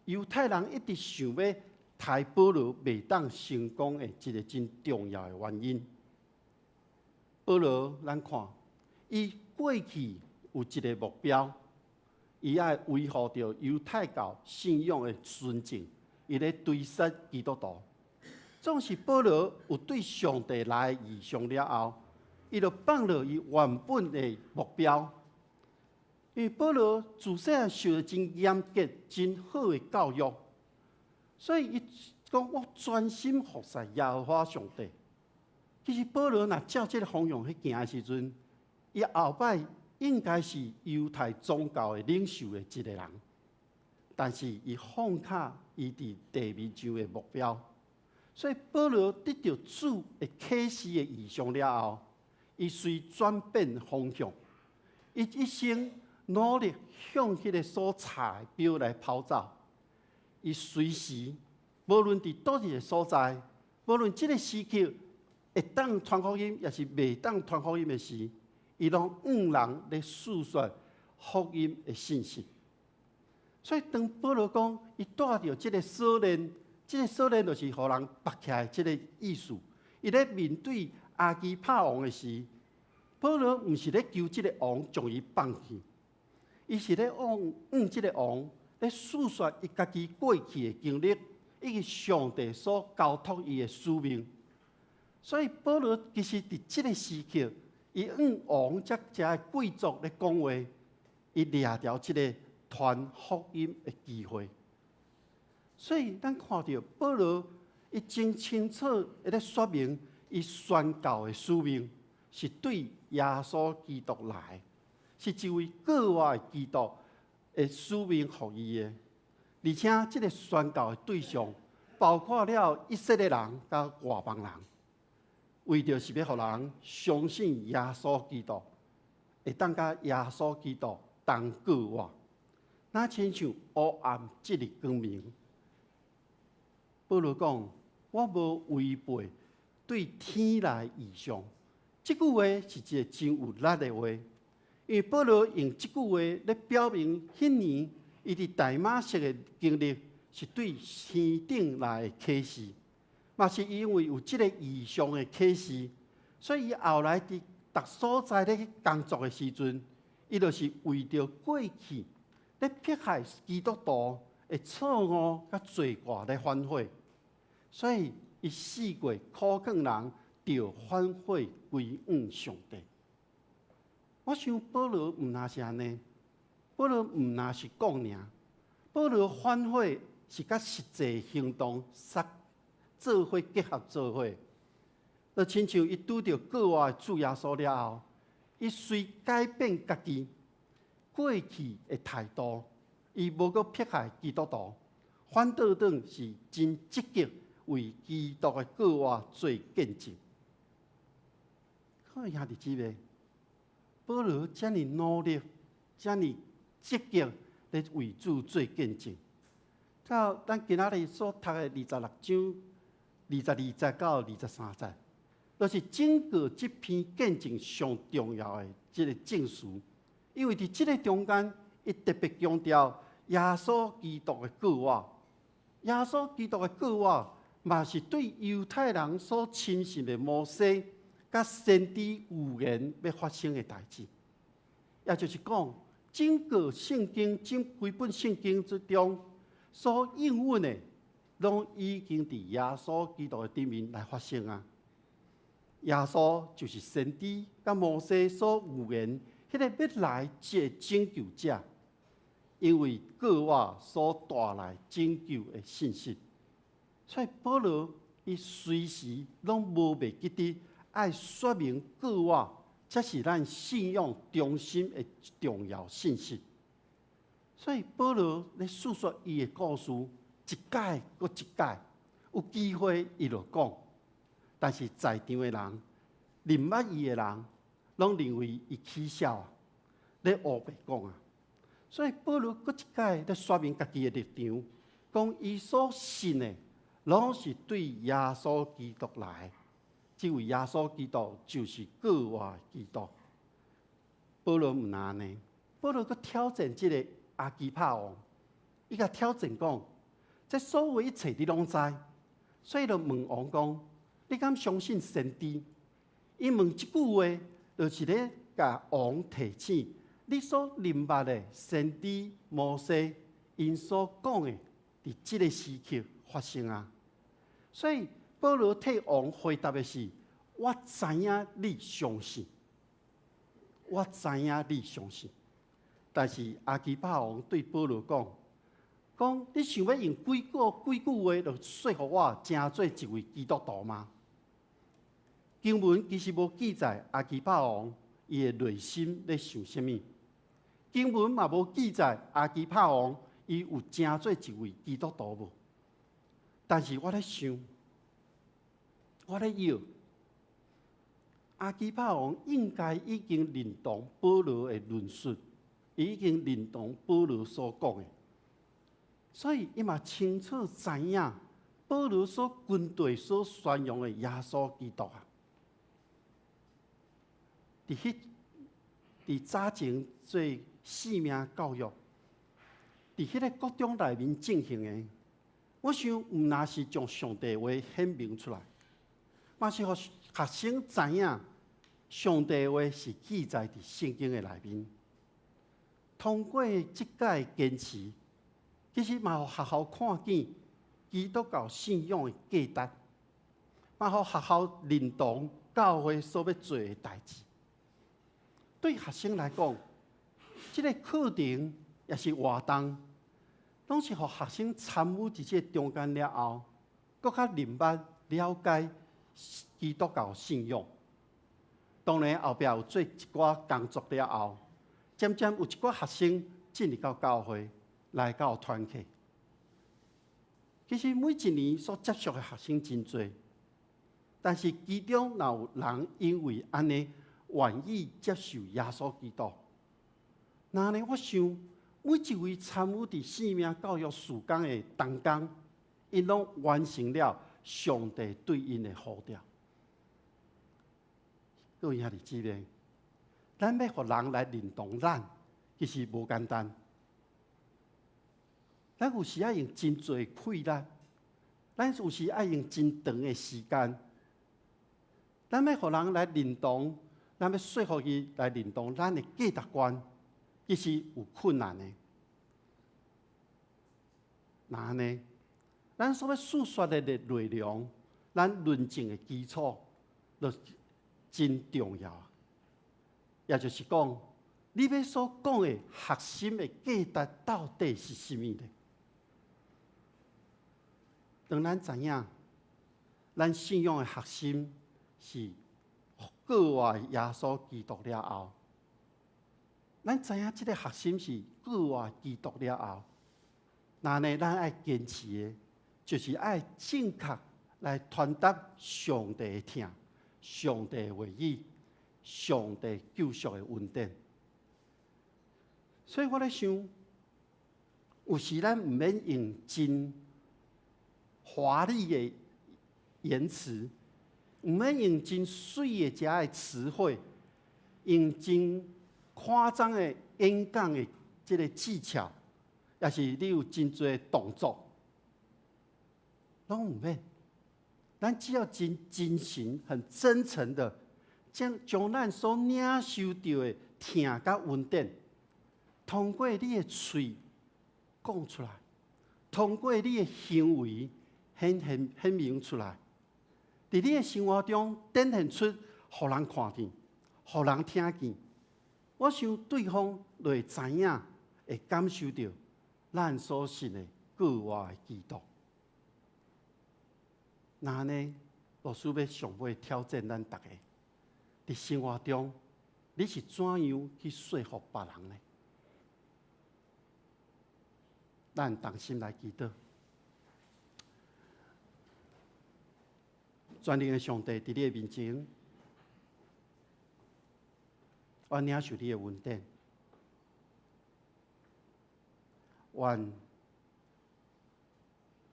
猶太人一直想欲刣保羅袂當成功的一个真重要的原因。保羅，咱看，伊過去有一个目標，伊愛維護著猶太教信仰的純正，伊咧追殺基督徒。總是保羅有對上帝來異象了後，伊就放落伊原本的目標。因為保羅自細漢受著真嚴格、真好的教育，所以伊講我專心服侍耶和華上帝。其實保羅若照這个方向去行的時陣，伊後擺應該是猶太宗教的領袖的一個人，但是伊放下伊佇地面上的目標，所以保羅得著主的啟示的異象了後，伊隨轉變方向，伊一生努力向彼個所差的標來跑走。伊隨時無論佇佗一个所在，無論這个時刻會當傳福音，抑是袂當傳福音的時，伊攏向人咧訴說福音的信息。所以當保羅講伊帶著這个鎖鏈，這个鎖鏈就是予人縛起來這个意思。伊咧面對亞基帕王的時，保羅毋是咧求這个王將伊放棄，伊是咧向這个王咧訴說伊家己過去的經歷，以及上帝所交託伊的使命。所以保羅其實佇這个時刻，伊向王這遮貴族咧講話，伊掠著這个傳福音的機會。所以咱看著保羅，伊真清楚咧說明伊宣教的使命是對耶穌基督來，是一位過活的基督的使命予伊的。而且這个宣教的對象包括了以色列人佮外邦人，為著是欲予人相信耶穌基督，會當佮耶穌基督同過活，若親像黑暗進入光明。保羅講：我無違背對天來異象。這句話是一个真有力的話，因為保羅用這句話咧表明，彼年伊佇大馬色的經歷是對天頂來的啟示，嘛是因為有這个異象的啟示，所以伊後來佇逐所在咧去工作的時陣，伊就是為著過去咧迫害基督徒的錯誤佮罪過咧反悔。所以，伊四過苦勸人，著反悔歸向上帝。我想保羅毋若是按呢，保羅毋若是講爾，保羅反悔是佮實際行動煞做伙結合做伙。就親像伊拄著過活的主耶穌了後，伊隨改變家己過去的態度，伊無閣迫害基督徒，反倒轉是真積極為基督的過活做見證。各位兄弟姊妹，保羅遮爾努力，遮爾積極咧為主做見證。到咱今仔日所讀的26章22節到23節，就是整個這篇見證上重要的這个證詞。因為佇這个中間，伊特別強調耶穌基督的過活。耶穌基督的過活，嘛是對猶太人所深信的摩西佮先知預言欲發生的代誌。也就是講，整個聖經、整規本聖經之中所應允的，攏已經佇耶穌基督的頂面來發生啊！耶穌就是先知佮摩西所預言彼个欲來這个拯救者，因為過活所帶來拯救的信息。所以保羅伊隨時攏無袂記得愛說明過活，這是咱信仰中心的重要信息。所以保羅咧訴說伊的故事，一擺閣一擺，有機會伊就講。但是在場的人，認捌伊的人，攏認為伊起痟啊，咧烏白講啊。所以保羅閣一擺咧說明家己的立場，講伊所信的，攏是對耶穌基督來的。這位耶穌基督就是過活基督。保羅毋但按呢，保羅閣挑戰這个亞基帕王，伊共挑戰講，這所有一切你攏知，所以就問王講：你敢相信先知？伊問這句話，就是咧共王提醒，你所認捌的先知摩西，𪜶所講的，佇這个時刻發生啊。所以保羅替王回答的是：我知影你相信，我知影你相信。但是亞基帕王對保羅講：講你想欲用幾句話就說服我，成做一位基督徒嗎？經文其實無記載亞基帕王伊的內心咧想啥物，經文嘛無記載亞基帕王伊有成做一位基督徒無？但是我咧想，我咧臆，亞基帕王應該已經認同保羅的論述，已經認同保羅所講的，所以伊嘛清楚知影保羅所軍隊所宣揚的耶穌基督啊。佇早前做性命教育，佇彼个國中內面進行的，我想毋若是將上帝話顯明出來，嘛是予學生知影上帝話是記載佇聖經的內面。通過這擺堅持，其實嘛予學校看見基督教信仰的價值，嘛予學校認同教會所欲做的代誌。對學生來講，這個課程抑是活動，攏是予學生參與佇這個中間了後，閣較明白了解基督教信仰。當然後壁有做一寡工作了後，漸漸有一寡學生進入到教會來到團契。其實每一年所接觸的學生真濟，但是其中若有人因為按呢願意接受耶穌基督，那呢，我想每一位參與佇生命教育事工的同工，𪜶攏完成了上帝對𪜶的呼召。各位兄弟姊妹，咱欲予人來認同咱，其實無簡單。咱有時愛用真濟氣力，咱有時愛用真長的時間。咱欲予人來認同，咱欲說服伊來認同咱的價值觀，其實有困難的。那按呢，咱所欲訴說的內容，咱論證的基礎，就真重要。也就是講，你欲所講的核心的價值到底是啥物呢？當咱知影，咱信仰的核心是復活耶穌基督了後，咱知影這个核心是復活基督了後，那呢，咱愛堅持的，就是愛正確來傳達上帝的疼、上帝的話語、上帝救贖的恩典。所以我咧想，有時咱毋免用真華麗的言辭，毋免用真媠的遮的詞彙，用真誇張的演講的這个技巧，抑是你有真濟動作，攏毋免。咱只要真真誠、很真誠的，將咱所領受著的疼佮恩典，通過你的喙講出來，通過你的行為顯現顯明出來，佇你的生活中展現出，予人看見，予人聽見。我想對方就會知影，會感受著咱所信的復活的基督。那按呢，牧師欲上尾挑戰咱逐个，佇生活中，你是怎樣去說服別人呢？咱同心來祈禱。全能的上帝，佇你的面前，我領受你的恩典，願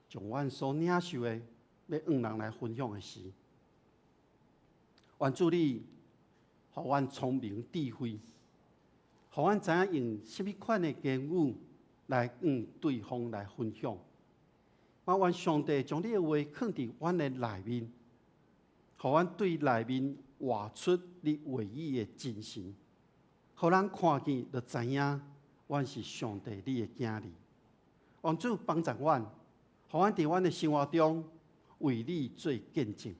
將阮所領受的，欲向人來分享的時，願主你，予阮聰明智慧，予阮知影用啥物款的言語來向對方來分享。我願上帝將你的話囥佇阮的內面，予阮對內面活出你話語的精神，予人看見就知影，阮是上帝你的囝兒。願主幫助阮，予阮佇阮的生活中為你做見證，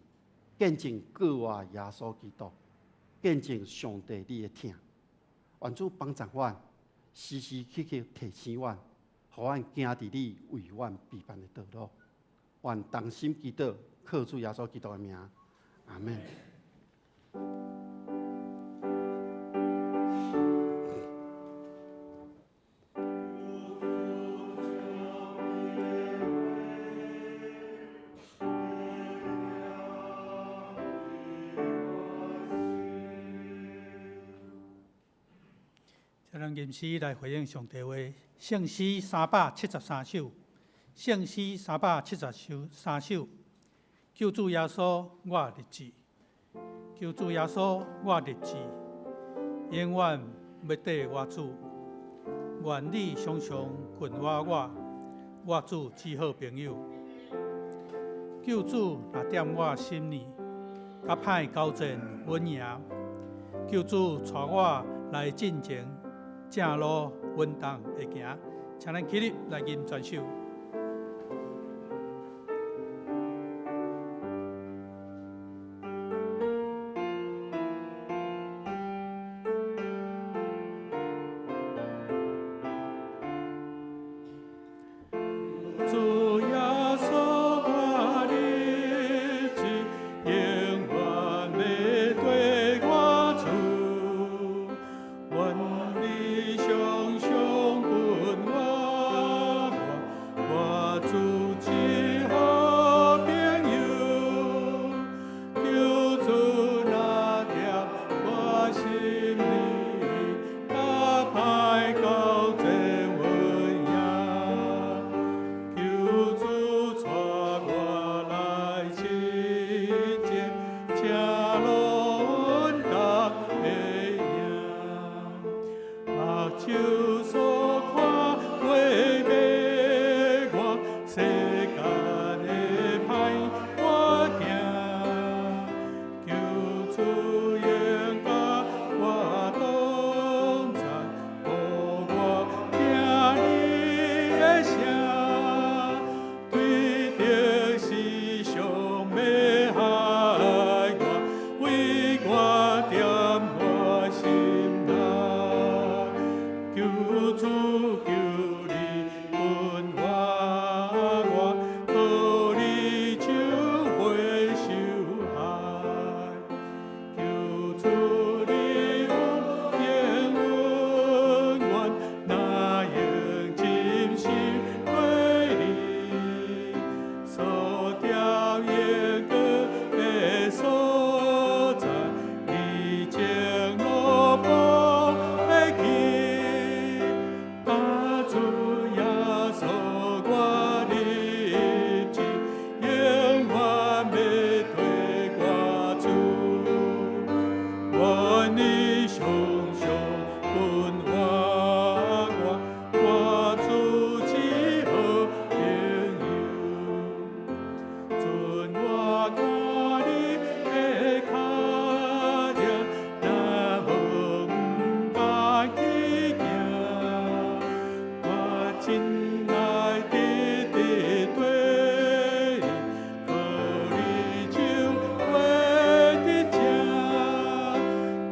見證復活耶穌基督，見證上帝你的疼。願主幫助阮，時時刻刻提醒阮，予阮行佇你為阮備辦的道路。願同心祈禱，靠主耶穌基督的名，阿們。請咱吟詩來回應上帝話，聖詩373首，聖詩373首，救主耶穌，我立志，救主耶穌，我立志，永遠欲綴我主，願你常常訓我我，我主至好朋友。救主若踮我心裡，佮歹交戰穩贏。求主帶我來進前正路穩當的行，請咱起立來吟全首。主耶穌，我立志，永遠欲綴我主，願你常常跟我，我主這好朋友，求主若踮我心裡，佮歹交戰穩贏。求主帶我來進前正路穩當的行。目睭所看畫欲我，世間的歹我驚。求主永佮我同在，予我聽你的聲。對著世上欲害我，為我踮我心內。求主求你跟我，我靠你手袂受害。求主你有應允阮，若用真心對你，所踮永久的所在，你前路無欲去。大主耶穌，我立志，永遠欲綴我主。願你常常跟我，我主這好朋友。准我看你的跤跡，若無毋敢去行。我真愛直直綴你，靠你手畫得正。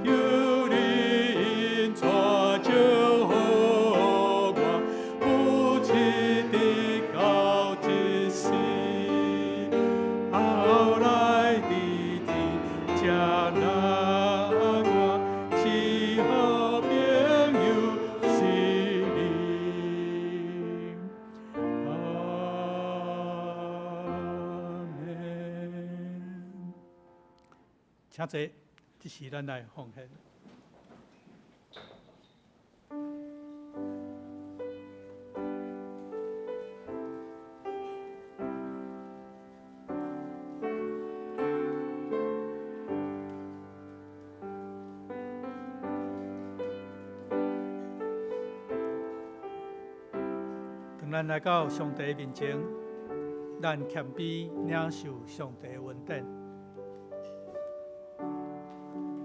求你引帶祝福我，扶持直到這世。後來佇天接納我，這好朋友是你。阿們。請坐，這時咱來奉獻。當咱來到上帝面前，咱謙卑領受上帝恩典，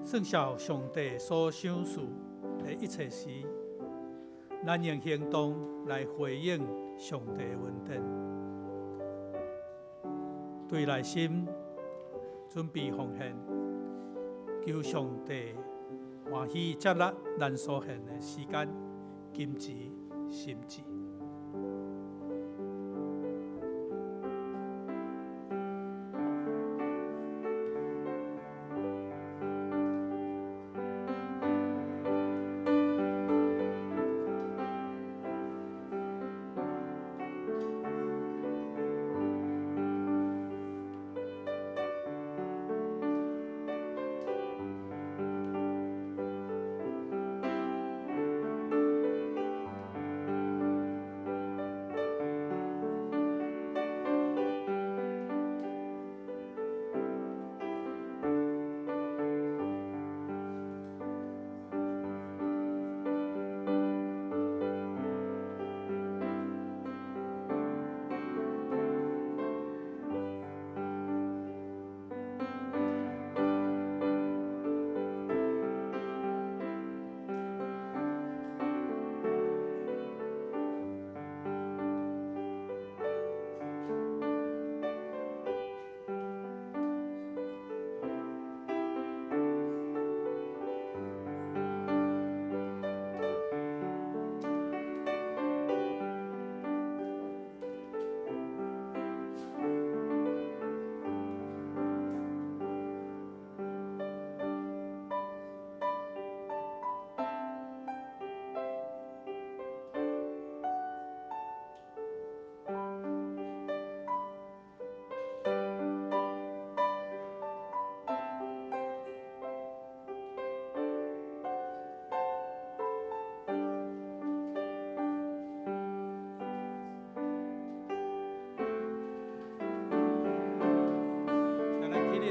算數上帝所賞賜的一切時，咱用行動來回應上帝恩典，對內心準備奉獻，求上帝歡喜接納咱所獻的時間、金錢、心智。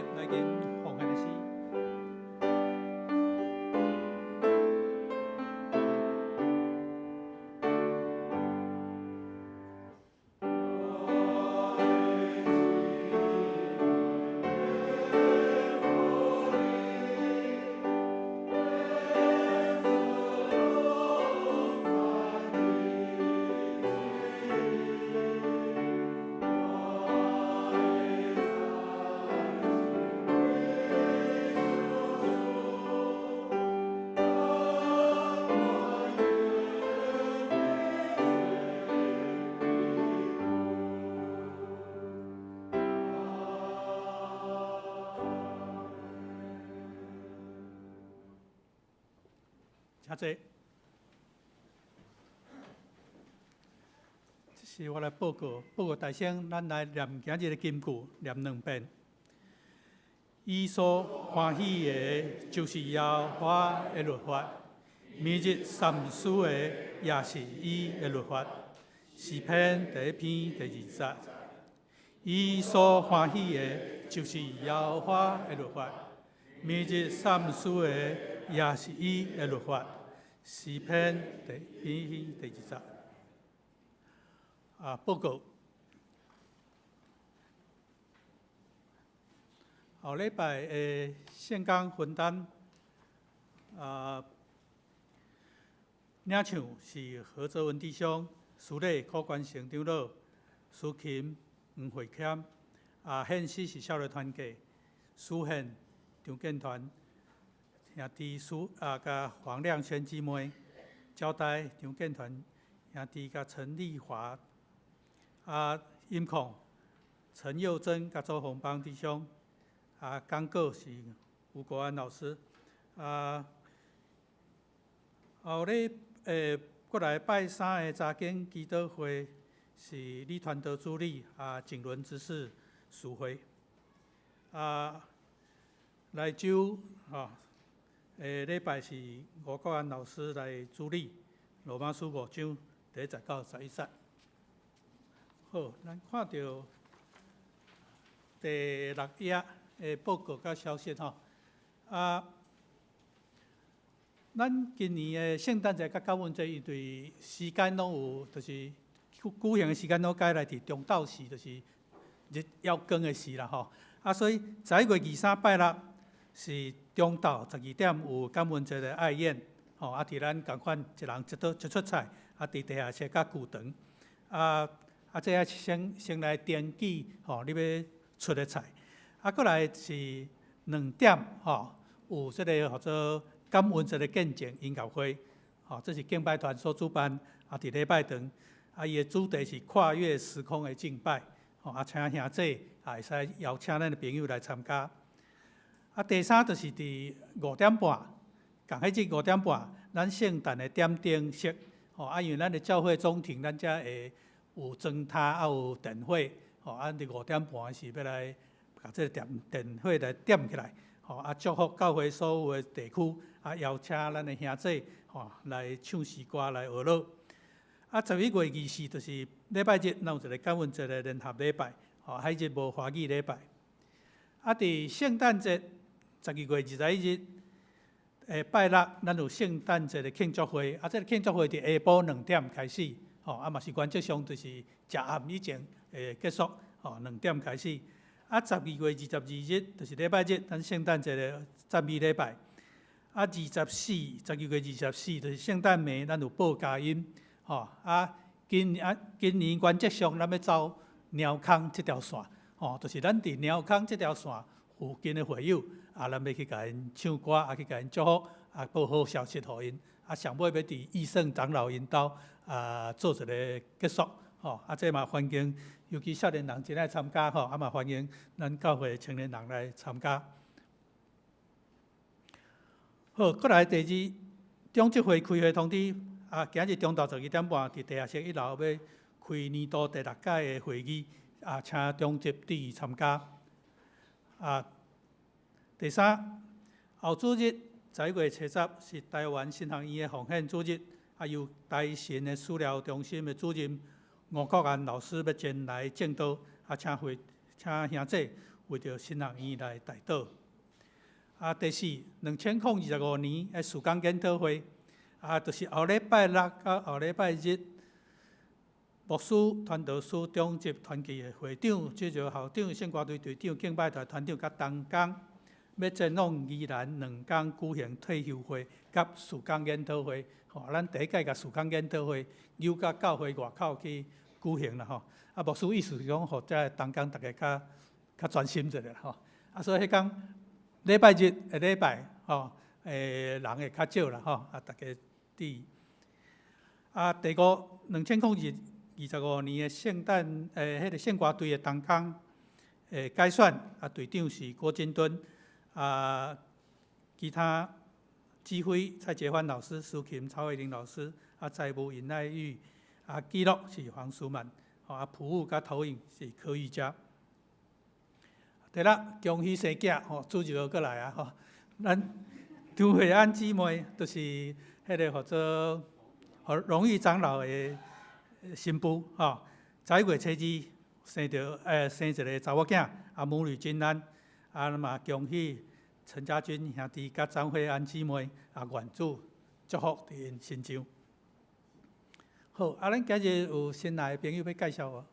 起立來吟奉獻的詩。請坐。這是我來報告，報告大聲，咱來念今日的金句，念兩遍。伊所歡喜的，就是耶和華的律法；每日三思的，也是伊的律法。詩篇第一篇第二節。伊所歡喜的，就是耶和華的律法；每日三思的，也是伊的律法。詩篇第一篇第二節。啊，報告。後禮拜的聖工分擔，啊，領唱是何澤文弟兄，司禮柯關成長老，司琴黃慧謙，啊，獻詩是少年團契，司獻張建團兄弟司啊，佮黃亮軒姊妹，招待張建團兄弟佮陳麗華，啊，音控陳佑珍佮周鴻邦弟兄。啊，講稿是吳國安老師。啊，後禮過來拜三的查經祈禱會是李傳道主理，啊，景倫執事司會。啊，來周吼，禮拜是吳國安老師來主理，羅馬書五章第一節到十一節。好，咱看著第六頁的報告佮消息吼，啊，咱今年的聖誕節佮感恩節，因為時間攏有，就是舉行的時間攏改來佇中晝時，就是日耀光的時啦吼。啊，所以11月23拜六是中晝12點有感恩節的愛宴，吼，啊，佇咱仝款一人一桌一出菜，啊，佇地下室佮舊場，啊啊，這愛先來登記吼，你欲出的菜。啊，閣來是2點吼，有這个號做感恩節的見證音樂會，吼，這是敬拜團所主辦，啊，佇禮拜堂，啊，伊的主題是跨越時空的敬拜，吼，啊，請兄弟也會使邀請咱的朋友來參加。啊，第三就是佇5點半，仝彼日5點半，咱聖誕的點燈式，吼，啊，因為咱的教會中庭，咱遮會有裝塔，啊，有電火，吼，啊，佇5點半時欲來。共這个點電火來點起來，吼啊！祝福教會所有的地區，啊，邀請咱的兄弟吼來唱詩歌來學樂。啊，11月24就是禮拜日，咱有一个感恩節的聯合禮拜，吼，彼日無華語禮拜。啊，佇聖誕節12月21日，拜六，咱有聖誕節的慶祝會。啊，這个慶祝會佇下晡2點開始，吼，啊嘛是原則上就是食暗以前會結束，吼，2點開始。啊，12月22日就是禮拜日，咱聖誕節的讚美禮拜。啊，12月24就是聖誕暝，咱有報佳音，吼。啊，今年原則上咱欲走貓空這條線，吼，就是咱佇貓空這條線附近的會友，啊，咱欲去共𪜶唱歌，啊，去共𪜶祝福，啊，報好消息予𪜶。啊，上尾欲佇義盛長老𪜶兜啊，做一个結束，吼。啊，這嘛歡迎。尤其少年人真愛參加吼，啊嘛歡迎咱教會青年人來參加。好，閣來第二，中執會開會通知，啊，今日中晝12點半佇地下室一樓欲開年度第六屆的會議，啊，請中執注意參加。啊，第三，後主日11月7日是台灣神學院的奉獻主日，啊，由台神的資料中心的主任吳國安老師欲前來證道，啊，請兄弟為著神學院來代禱。啊，第四，2025年的事工研討會，啊，就是後禮拜六佮後禮拜日，牧師、傳道師、長執團契的會長、主日校長、聖歌隊隊長、敬拜團團長佮同工，欲前往宜蘭兩工舉行退休會佮事工研討會。吼，咱第一屆共事工研討會，由佮教會外口去舉行啦吼。啊，牧師意思是講，予遮同工逐家較較專心一下吼。啊，所以彼工禮拜日下禮拜吼，人會較少啦吼。啊，逐家注意。啊，第五，2025年的聖誕彼个聖歌隊的同工改選，啊，隊長是郭金敦，啊，其他指揮蔡潔歡老師、司琴曹慧玲老師，啊，財務尹愛玉，啊，記錄是黃淑曼，啊，譜務佮投影是柯玉佳。第六，恭喜生囝吼，主日閣來啊吼，咱張慧安姊妹，就是彼个號做榮譽長老的新婦吼，11月初二生著生一个查某囝，啊，母女均安，啊，嘛恭喜陳家軍兄弟佮張慧安姊妹，啊，願主祝福佇𪜶身上。好，啊，咱今日有新來的朋友欲介紹無？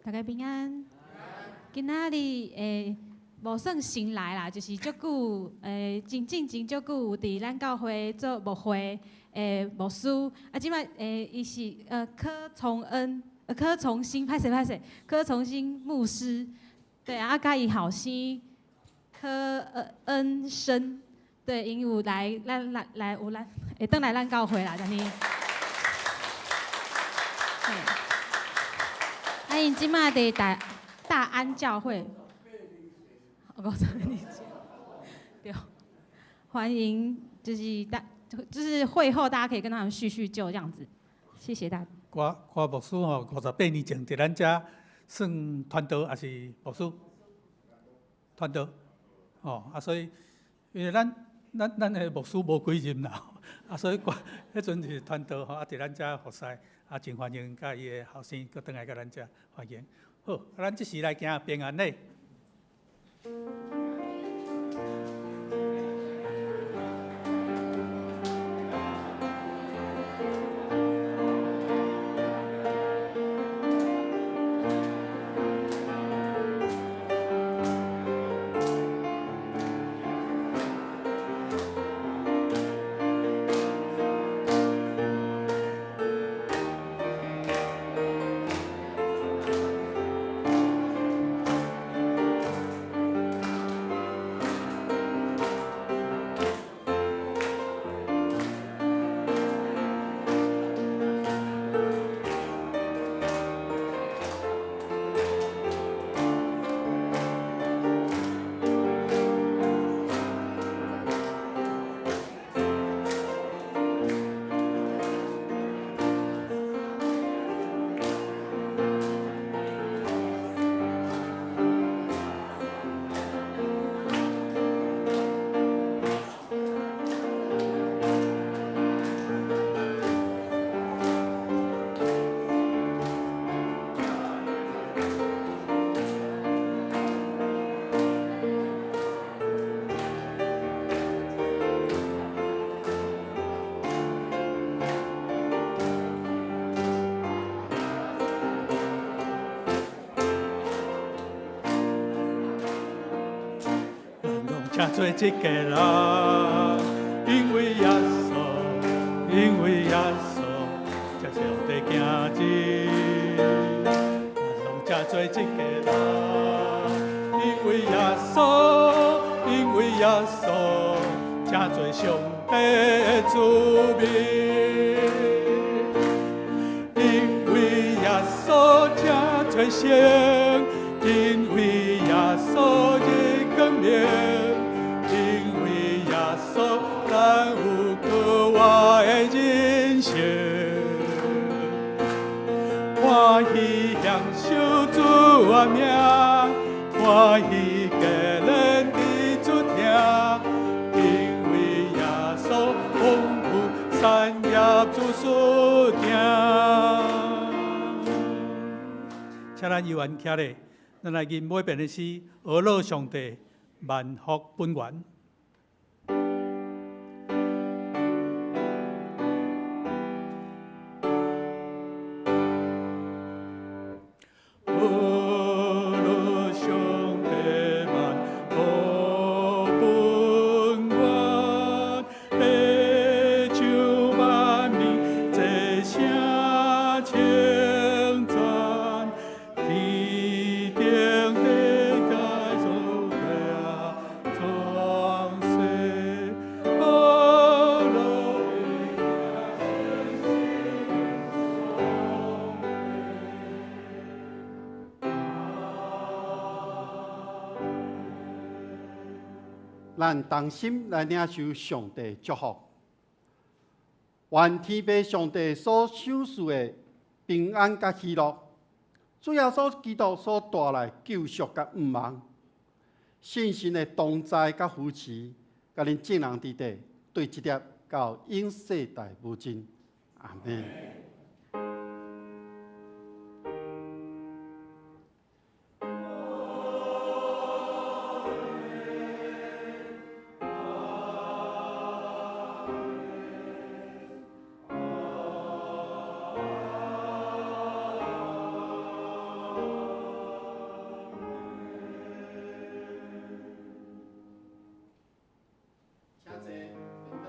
大家平安。今仔日無算新來啦，就是足久真進前足久有佇咱教會做牧會牧師，啊，這擺伊是柯崇恩、柯崇新，歹勢歹勢，柯崇新牧師，對啊，佮伊後生柯恩生，對，𪜶有來咱來來有咱會轉來咱教會啦，按呢。啊，𪜶這擺佇大安教會，58年前，對，歡迎，就是大，就是會後大家可以跟他們敘敘舊這樣子，謝謝大家。郭郭牧師吼，58年前佇咱遮算傳道，抑是牧師？傳道，吼啊，所以因為咱的牧師無幾任啦，啊，所以郭彼陣是傳道吼，啊，佇咱遮服侍，啊，真歡迎佮伊的後生閣轉來佮咱遮歡迎。好，啊，咱這時來行平安禮。做一个人，因為耶穌，因為耶穌，才上帝行子。咱攏才做一個人，因為耶穌，因為耶穌，才做上帝的子民。因為耶穌才做聖，因為耶穌的光明。咱有閣活的人生，歡喜享受主的名，歡喜家人佇主聽，稣行。請咱猶原徛咧，咱來吟尾遍的詩，呵咾上帝萬福本源。呵咾上帝萬福本源，地上萬民齊聲稱讚，天頂地界所創世，呵咾。咱同心來領受上帝祝福，願天父上帝所賞賜的平安佮喜樂，主耶穌基督所帶來救贖佮盼望，聖神的同在佮扶持，佮恁眾人佇底，對這粒到永世代無盡。阿們。請坐，領導。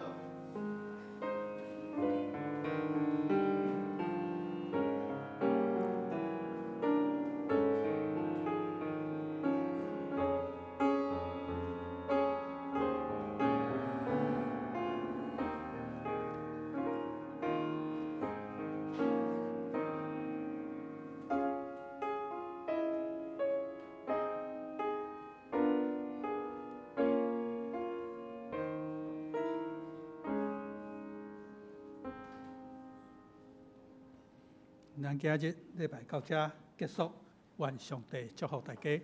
咱今日禮拜到這結束，願上帝祝福大家。